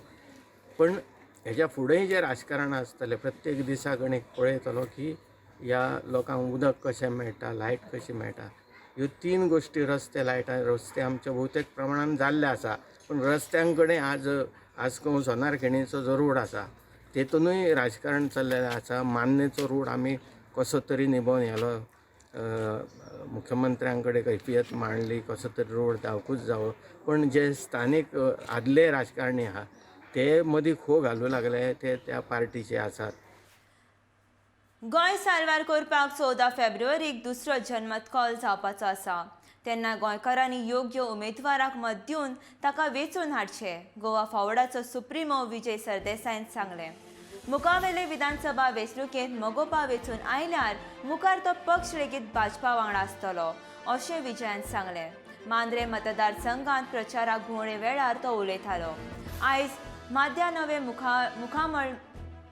पण हेज्या फुडेंय जें राजकारण आसतलें प्रत्येक दिसा गणीक पळयतलो की ह्या लोकांक उदक कशें मेळटा, लायट कशी मेळटा. ह्यो तीन गोश्टी, रस्ते, लायट. रस्ते आमचे बहुतेक प्रमाणान जाल्ले आसा, पूण रस्त्यां कडेन आज आसगांव सोनार खणीचो जो रोड आसा तेतूनय राजकारण चल्लेलें आसा. मान्नेचो रोड आमी कसो तरी निभोवन येलो, मुख्यमंत्र्यां कडेन कैफियत मांडली, कसो तरी रोड जावकूच जावो. पूण जे स्थानीक आदले राजकारणी आहा ते मदीं खो घालूं लागले, ते त्या पार्टीचे आसात. गोंय साल्वार करपाक 14 फेब्रुवारीक दुसरो जनमत कौल जावपाचो आसा. तेन्ना गोंयकारांनी योग्य उमेदवाराक मत दिवन ताका वेंचून हाडचें, गोवा फॉवर्डाचो सुप्रिमो विजय सरदेसायन सांगलें. मुखावेले विधानसभा वेंचणुकेंत मगोपा वेंचून आयल्यार मुखार तो पक्ष लेगीत भाजपा वांगडा आसतलो अशें विजयान सांगलें. मांद्रे मतदारसंघांत प्रचाराक भोंवडे वेळार तो उलयतालो. आयज माद्या नवे मुखामळ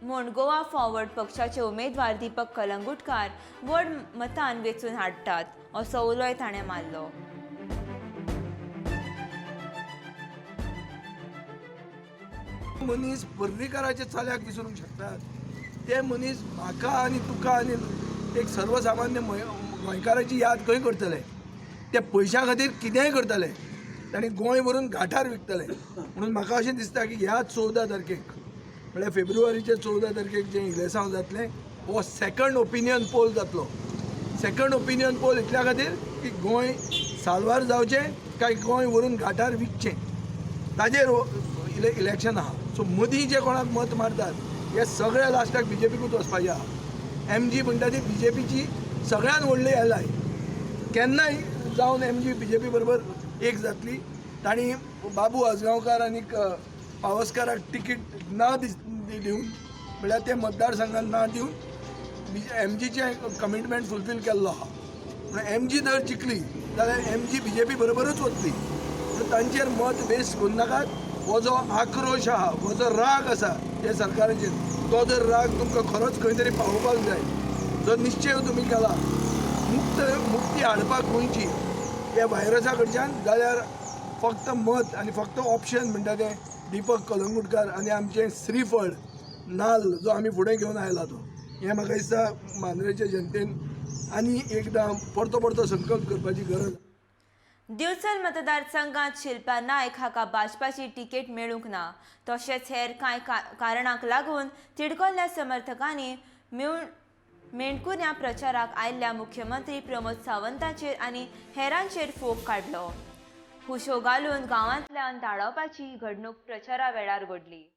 म्हूण गोवा फॉवर्ड पक्षाचे उमेदवार दीपक कलंगुटकार व्हड मतान वेंचून हाडटात असो उलोय ताणें मारलो. मनीस पर्रीकाराच्या चल्याक विसरूंक शकतात, ते मनीस म्हाका आनी तुका आनी एक सर्वसामान्य गोंयकाराची याद खंय करतले? ते पयशां खातीर कितेंय करतले, तांणी गोंय व्हरून घाटार विकतले. म्हणून म्हाका अशें दिसता की ह्या 14 तारखेक म्हळ्यार फेब्रुवारीचे 14 तारखेक जें इलेसांव जातलें हो सेकंड ओपिनियन पोल जातलो. सेकंड ओपिनियन पोल इतल्या खातीर की गोंय साल्वार जावचें काय गोंय व्हरून घाटार विकचें ताजेर इलेक्शन आहा. सो मदीं जे कोणाक मत मारतात हे सगळे लास्टाक बीजेपीकूच वचपाचें आहा. एम जी म्हणटा ती बीजेपीची सगळ्यान व्हडली एलाय. केन्नाय जावन एम जी बीजेपी बरोबर एक जातली. तांणी बाबू आजगांवकार आनी पावसकाराक तिकीट ना दिवन म्हळ्यार ते मतदारसंघात ना दिवन एम जीचें कमिटमेंट फुलफील केल्लो आहा. पूण एम जी जर जिखली जाल्यार एम जी बीजेपी बरोबरूच वतली. पूण तांचेर मत वेस्ट करूं नाकात. हो जो आक्रोश आहा, हो जो राग आसा हे सरकाराचेर, तो जर राग तुमकां खरोच खंय तरी पावोवपाक जाय, जो निश्चय तुमी केला मुक्ती हाडपाक गोंयची ह्या व्हायरसा कडच्यान, जाल्यार फक्त मत आनी फक्त ऑप्शन म्हणटा तें दीपक कलंगुटकार आनी आमचें श्रीफळ नाल्ल जो आमी फुडें घेवन आयला तो. हें म्हाका दिसता मांद्रेच्या जनतेन आनी एकदां परतो परतो संकल्प करपाची गरज. दिवचल मतदारसंघात शिल्पा नायक हाका भाजपाची तिकेट मेळूंक ना. तशेंच हेर कांय कारणांक लागून तिडकल्ल्या समर्थकांनी मेणकुन्या प्रचाराक आयिल्ल्या मुख्यमंत्री प्रमोद सावंताचेर आनी हेरांचेर फोग काडलो. हुशो घालून गांवांतल्यान धाडावपाची घडणूक प्रचारा वेळार घडली.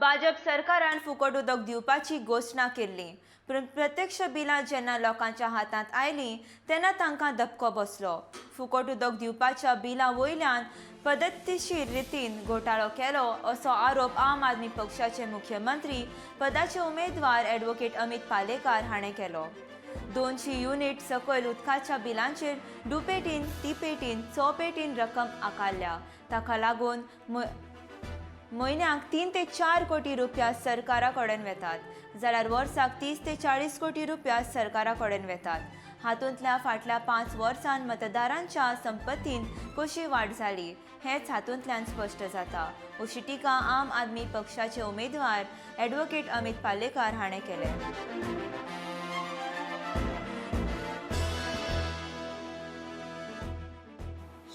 भाजप सरकारान फुकट उदक दिवपाची घोशणा केल्ली, पूण प्रत्यक्ष बिलां जेन्ना लोकांच्या हातांत आयलीं तेन्ना तांकां धपको बसलो. फुकट उदक दिवपाच्या बिलां वयल्यान पद्दतशीर रितीन घोटाळो केलो असो आरोप आम आदमी पक्षाचे मुख्यमंत्री पदाचे उमेदवार ॲडव्होकेट अमित पालेकार हाणें केलो. 200 युनिट सकयल उदकाच्या बिलांचेर दुपेटीन, तिपेटीन, चौपेटीन रक्कम आकारल्या. ताका लागून म्हयन्याक 3 ते 4 कोटी रुपया सरकारा कडेन वेतात, जाल्यार वर्साक 30 ते 40 कोटी रुपया सरकारा कडेन वेतात. हातूंतल्या फाटल्या 5 वर्सांत मतदारांच्या संपत्तीन कशी वाड जाली हेंच हातूंतल्यान स्पश्ट जाता, अशी टिका आम आदमी पक्षाचे उमेदवार ॲडव्होकेट अमित पालेकार हाणें केलें.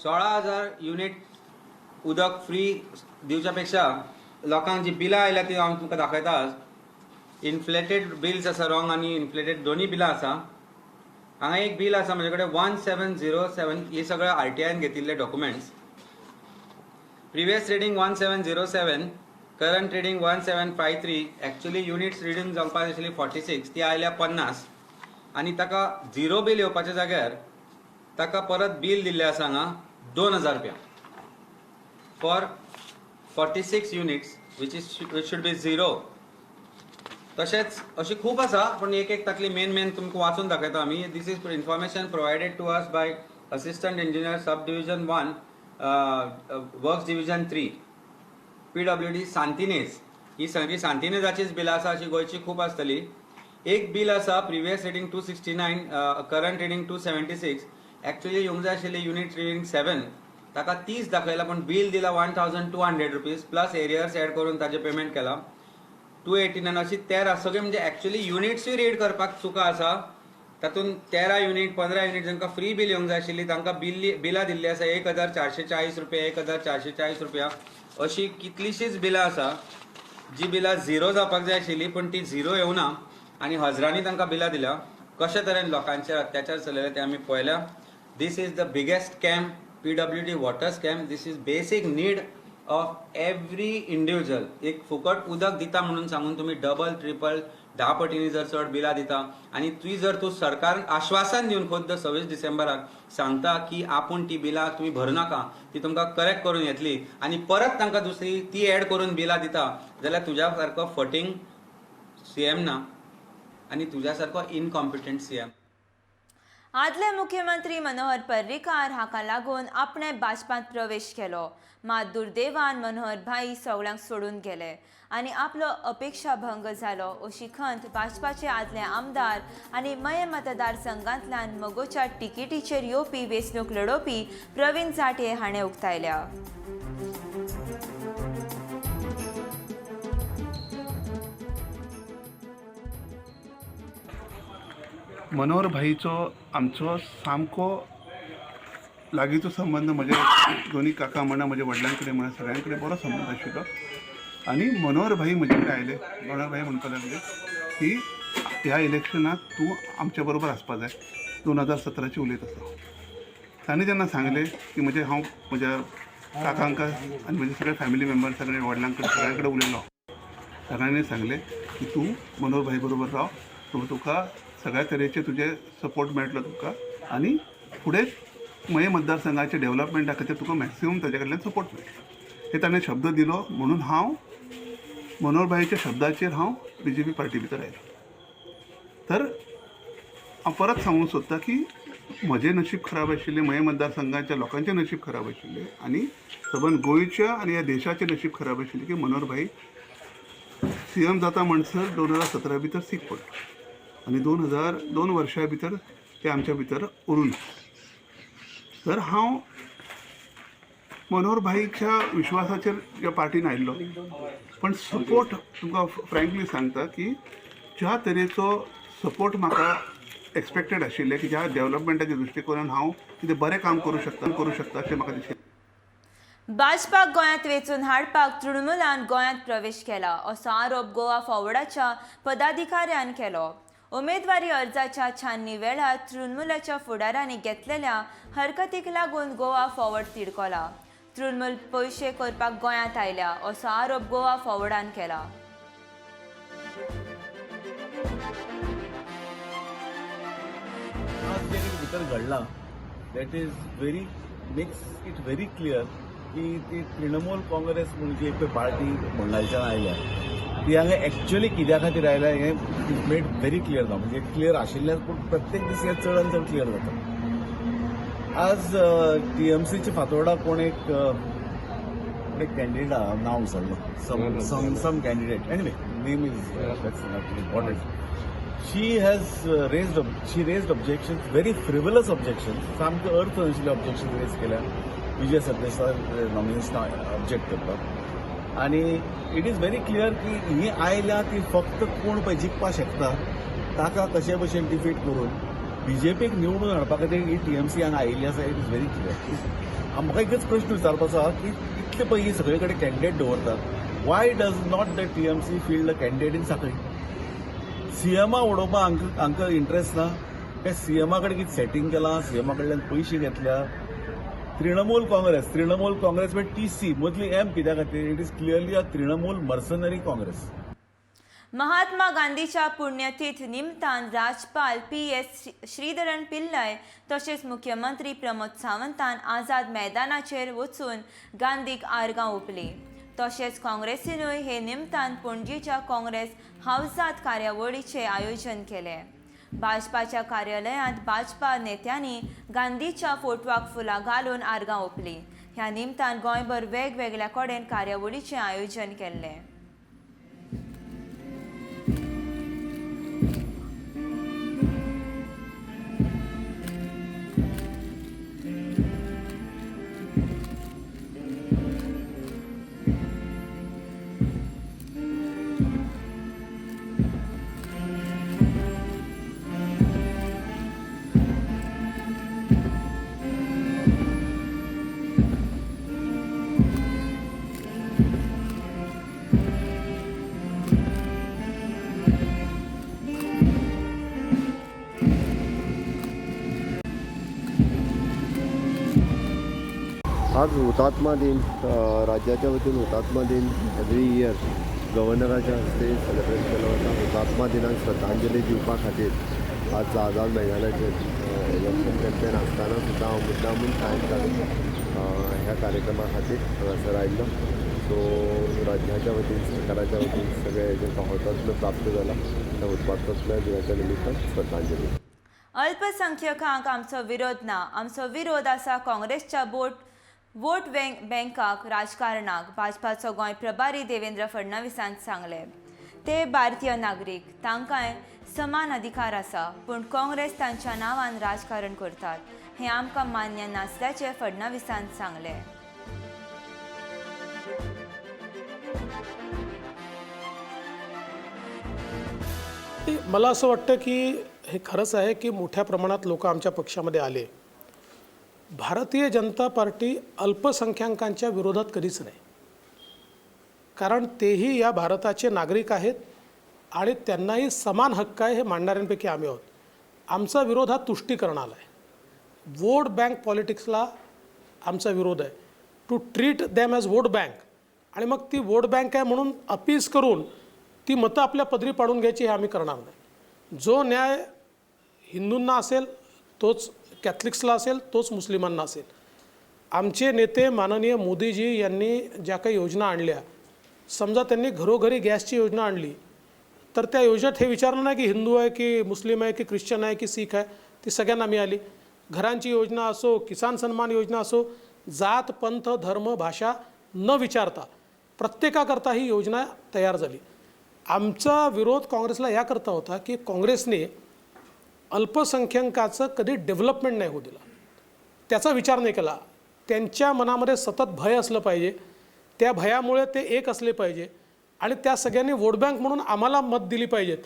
16,000 युनिट उदक फ्री दिवच्या पेक्षा लोकांक जी बिलां आयल्या ती हांव तुमकां दाखयता. इन्फ्लेटेड बिल्स आसा रॉंग आनी इन्फ्लेटेड दोनूय बिलां आसा. हांगा एक बील आसा म्हजे कडेन 1707, हे सगळे आरटीआयन घेतिल्ले documents. Previous reading 1707, current reading 1753. Actually units reading जावपाक आशिल्ली 46, ती आयल्या 50 आनी ताका झिरो बील येवपाच्या जाग्यार ताका परत बील दिल्लें आसा हांगा 2000 रुपया for 46 units which should be zero. तशेंच अशी खूब आसा, पूण एक एक तातली मेन मेन तुमकां वाचून दाखयता आमी. This is information provided to us by assistant engineer sub division 1 works division 3 PWD Santinez. ही सगळी सांतिनेजाचीच बिलां आसा, अशी गोंयची खूब आसतली. एक बील आसा previous reading 269, current reading 276. Actually येवंक जाय आशिल्ली युनिट रिडींग 7, ताका 30 दाखयला पूण बील दिला 1200 रुपीज प्लस एरियर्स एड करून ताजें पेमेंट केला 289. अशी 13 सगळे म्हणजे एक्चुअली युनिट्सूय रीड करपाक चुका आसा. तातूंत 13 युनिट 15 युनिट जांकां फ्री बील येवंक जाय आशिल्ली तांकां बिलां दिल्ली आसा 1440 रुपया, 1440 रुपया. अशी कितलीशीच बिलां आसा जी बिलां झिरो जावपाक जाय आशिल्ली पूण ती झिरो येवना आनी हजरांनी तांकां बिलां दिल्या. कशे तरेन लोकांचेर अत्याचार चलयले ते आमी पळयल्या. This is the biggest scam, PWD water scam. This is basic need of every individual. एक फुकट उदक दिता म्हणून सांगून तुमी डबल ट्रिपल 10 पटींनी जर चड बिलां दिता आनी ती जर तूं सरकार आश्वासन दिवन खुद्द 26 डिसेंबराक सांगता की आपूण ती बिलां तुमी भरूं नाका, ती तुमकां करेक्ट करून येतली आनी परत तांकां दुसरी ती एड करून बिलां दिता जाल्यार तुज्या सारको फटींग सीएम ना आनी तुज्या सारको इनकॉम्पिटंट सीएम. आदले मुख्यमंत्री मनोहर पर्रीकार हाका लागून आपणे भाजपांत प्रवेश केलो, मात दुर्दैवान मनोहर भाई सगळ्यांक सोडून गेले आनी आपलो अपेक्षाभंग जालो अशी खंत भाजपाचे आदले आमदार आनी मये मतदारसंघांतल्यान मगोच्या तिकेटीचेर येवपी वेंचणूक लडोवपी प्रवीण जाटे हाणें उक्तायल्या. मनोहर भाईचो आमचो सामको लागींचो संबंद, म्हजे दोनी काका म्हणा, म्हज्या वडिलां कडेन म्हणा, सगळ्यां कडेन बरो संबंद आशिल्लो. आनी मनोहर भाई म्हजे कडेन आयले, मनोहर भाई म्हणपाक लागले की ह्या इलेक्शनाक तूं आमच्या बरोबर आसपा जाय. 2017 उलयत आसा. तांणी जेन्ना सांगलें की म्हजे हांव म्हज्या काकांक आनी म्हजे सगळे फॅमिली मेंबर सगळे वडिलां कडेन सगळ्यां कडेन उलयलो, सगळ्यांनी सांगलें की तूं मनोहर भाई बरोबर राव, तुका सगळ्या तरेचे तुजे सपोर्ट मेळटलो तुका आनी फुडें मये मतदारसंघाचे डेव्हलपमेंटा खातीर तुका मॅक्सिमम ताजे कडल्यान सपोर्ट मेळटलो. हे ताणें शब्द दिलो म्हणून हांव मनोहर भाईच्या शब्दाचेर हांव बीजेपी पार्टी भितर आयलो. तर हांव परत सांगूंक सोदता की म्हजें नशीब खराब आशिल्लें, मये मतदारसंघाच्या लोकांचें नशीब खराब आशिल्लें आनी सबंद गोंयच्या आनी ह्या देशाचें नशीब खराब आशिल्लें की मनोहर भाई सीएम जाता म्हणसर 2017 भितर सीक पडलो आनी 2 वर्सां भितर ते आमच्या भितर उरून. तर हांव मनोहर भाईच्या विश्वासाचेर ह्या पार्टीन आयिल्लो, पण सपोर्ट तुमकां फ्रेंकली सांगता की ज्या तरेचो सपोर्ट म्हाका एक्सपेक्टेड आशिल्लें की ज्या डेव्हलपमेंटाच्या दृश्टिकोनान हांव कितें बरें काम करूं शकता अशें म्हाका दिशिल्लें. भाजपाक गोंयांत वेंचून हाडपाक तृणमूलान गोंयांत प्रवेश केला असो आरोप गोवा फॉरवर्डाच्या पदाधिकाऱ्यान केलो. उमेदवारी अर्जाच्या छाननी वेळार तृणमूलाच्या फुडारांनी घेतलेल्या हरकतीक लागून गोवा फॉरवर्ड तिडकला. तृणमूल पयशे करपाक गोंयांत आयल्या असो आरोप गोवा फॉरवर्डान केला. आज जे कितें भितर घडलां that is very makes it very clear की ती तृणमूल काँग्रेस म्हणून जी एक पार्टी बंगालच्यान आयल्या ती हांगा एक्च्युअली कित्या खातीर आयल्या हें is made very clear ना, म्हणजे क्लियर आशिल्ल्यान पूण प्रत्येक दीस हें चड आनी चड क्लियर जाता. आज टीएमसीचे फातोर्डा कोण एक कॅन्डिडेट नांव विसरलो, some some candidate, anyway name is that's not important. She has raised objections, very frivolous objections, सामके अर्थ नाशिल्ले ऑब्जेक्शन रेज केल्या विजय सरदेसाय नॉमिनेशन ऑब्जेक्ट करपाक. आनी it is very clear की ही आयल्या ती फक्त कोण पळय जिखपाक शकता ताका कशे भशेन डिफीट करून बीजेपीक निवडून हाडपा खातीर ही टीएमसी हांगा आयिल्ली आसा. It is very clear. म्हाका एकच प्रश्न विचारपाचो आहा की इतले पयलीं सगळे कडेन कॅन्डिडेट दवरतात, why does not the TMC field a candidate in Sanquelim? सीएमा उडोवपाक हांकां इंट्रस्ट ना काय? सीएमा कडेन कितें सेटींग केलां, सीएमा कडल्यान पयशे घेतल्या? तृणमूल काँग्रेस म्हणजे टीसी मदली एम कित्या खातीर? It is clearly a Trinamool mercenary Congress. Mahatma गांधीच्या पुण्यतीथ निमतान राज्यपाल पी.एस. श्रीधरन पिल्लय तशेंच मुख्यमंत्री प्रमोद सावंतान आझाद मैदानाचेर वचून गांधीक आर्गां ओंपली. तशेंच काँग्रेसीनूय हे निमतान पणजीच्या काँग्रेस हावसांत कार्यावळीचें आयोजन केलें. भाजपाच्या कार्यालयांत भाजपा नेत्यांनी गांधीच्या फोटवाक फुलां घालून आर्गां ओंपली. ह्या निमतान गोंयभर वेगवेगळ्या कडेन कार्यावळीचें आयोजन केल्लें. आज हुतात्मा दिन, राज्याच्या वतीन हुतात्मा दिन एवरी इयर गव्हर्नराच्या हस्ते सेलिब्रेट केलो वता. हुतात्मा दिनाक श्रद्धांजली दिवपा खातीर आज आझाद मैदानाचेर इलेक्शन कॅम्पेन आसतना सुद्दां हांव मुद्दामून टायम काडून ह्या कार्यक्रमा खातीर हांगासर आयिल्लो. सो राज्याच्या वतीन, सरकाराच्या वतीन सगळे जेंका हुतात्मा प्राप्त जाला त्या हुतात्मा दिनाच्या निमित्तान श्रद्धांजली. अल्पसंख्यकांक आमचो विरोध ना, आमचो विरोध आसा काँग्रेसच्या वोट बँकाक राजकारणाक, भाजपाचो गोंय प्रभारी देवेंद्र फडणवीसान सांगले. ते भारतीय नागरीक, तांकांय समान अधिकार आसा, पूण काँग्रेस तांच्या नांवान राजकारण करतात हें आमकां मान्य नासल्याचें फडणवीसान सांगलें. मला असं वाटतं की हे खरंच आहे की मोठ्या प्रमाणात लोक आमच्या पक्षामध्ये आले. भारतीय जनता पार्टी अल्पसंख्याकांच्या विरोधात कधीच नाही, कारण तेही या भारताचे नागरिक आहेत आणि त्यांनाही समान हक्क आहे हे मांडणाऱ्यांपैकी आम्ही आहोत. आमचा विरोध हा तुष्टीकरणाला आहे, वोट बँक पॉलिटिक्सला आमचा विरोध आहे. To treat them as vote bank आणि मग ती वोट बँक आहे म्हणून अपीज करून ती मतं आपल्या पदरी पाडून घ्यायची हे आम्ही करणार नाही. जो न्याय हिंदूंना असेल तोच कॅथलिक्सला असेल, तोच मुस्लिमांना असेल. आमचे नेते माननीय मोदीजी यांनी ज्या काही योजना आणल्या, समजा त्यांनी घरोघरी गॅसची योजना आणली तर त्या योजनेत हे विचारलं नाही की हिंदू आहे की मुस्लिम आहे की ख्रिश्चन आहे की शीख आहे, ती सगळ्यांना मिळाली. घरांची योजना असो, किसान सन्मान योजना असो, जात पंथ धर्म भाषा न विचारता प्रत्येकाकरता ही योजना तयार झाली. आमचा विरोध काँग्रेसला याकरता होता की काँग्रेसने अल्पसंख्याकाचं कधी डेव्हलपमेंट नाही होऊ दिला, त्याचा विचार नाही केला. त्यांच्या मनामध्ये सतत भय असलं पाहिजे, त्या भयामुळे ते एक असले पाहिजे आणि त्या सगळ्यांनी वोट बँक म्हणून आम्हाला मत दिली पाहिजेत,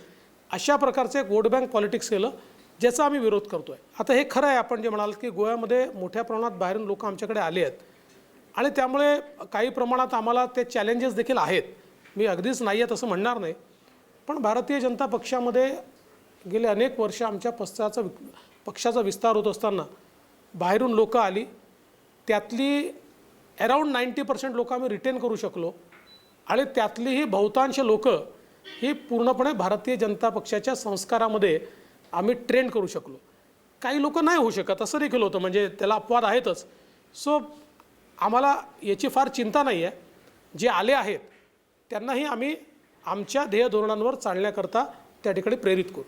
अशा प्रकारचे एक वोट बँक पॉलिटिक्स केलं, ज्याचा आम्ही विरोध करतो आहे. आता हे खरं आहे आपण जे म्हणाल की गोव्यामध्ये मोठ्या प्रमाणात बाहेरून लोक आमच्याकडे आले आहेत आणि त्यामुळे काही प्रमाणात आम्हाला ते चॅलेंजेस देखील आहेत. मी अगदीच नाही आहेत असं म्हणणार नाही, पण भारतीय जनता पक्षामध्ये गेले अनेक वर्ष आमच्या पक्षाचा विस्तार होत असताना बाहेरून लोकं आली, त्यातली अरावंड 90% लोक आम्ही रिटेन करू शकलो आणि त्यातलीही बहुतांश लोक ही पूर्णपणे भारतीय जनता पक्षाच्या संस्कारामध्ये आम्ही ट्रेन करू शकलो. काही लोक नाही होऊ शकत असं देखील होतं, म्हणजे त्याला अपवाद आहेतच. सो आम्हाला याची फार चिंता नाही आहे. जे आले आहेत त्यांनाही आम्ही आमच्या ध्येय धोरणांवर चालण्याकरता त्या ठिकाणी प्रेरित करू.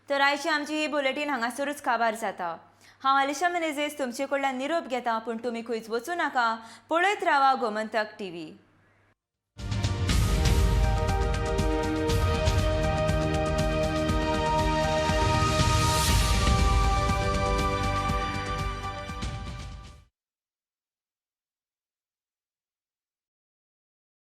तर आयची आमची ही बुलेटीन हांगासरूच काबार जाता. हांव आलिशा मेनेझेस तुमचे कडल्यान निरोप घेता, पूण तुमी खंयच वचूं नाका, पळयत रावा गोमंतक टीव्ही.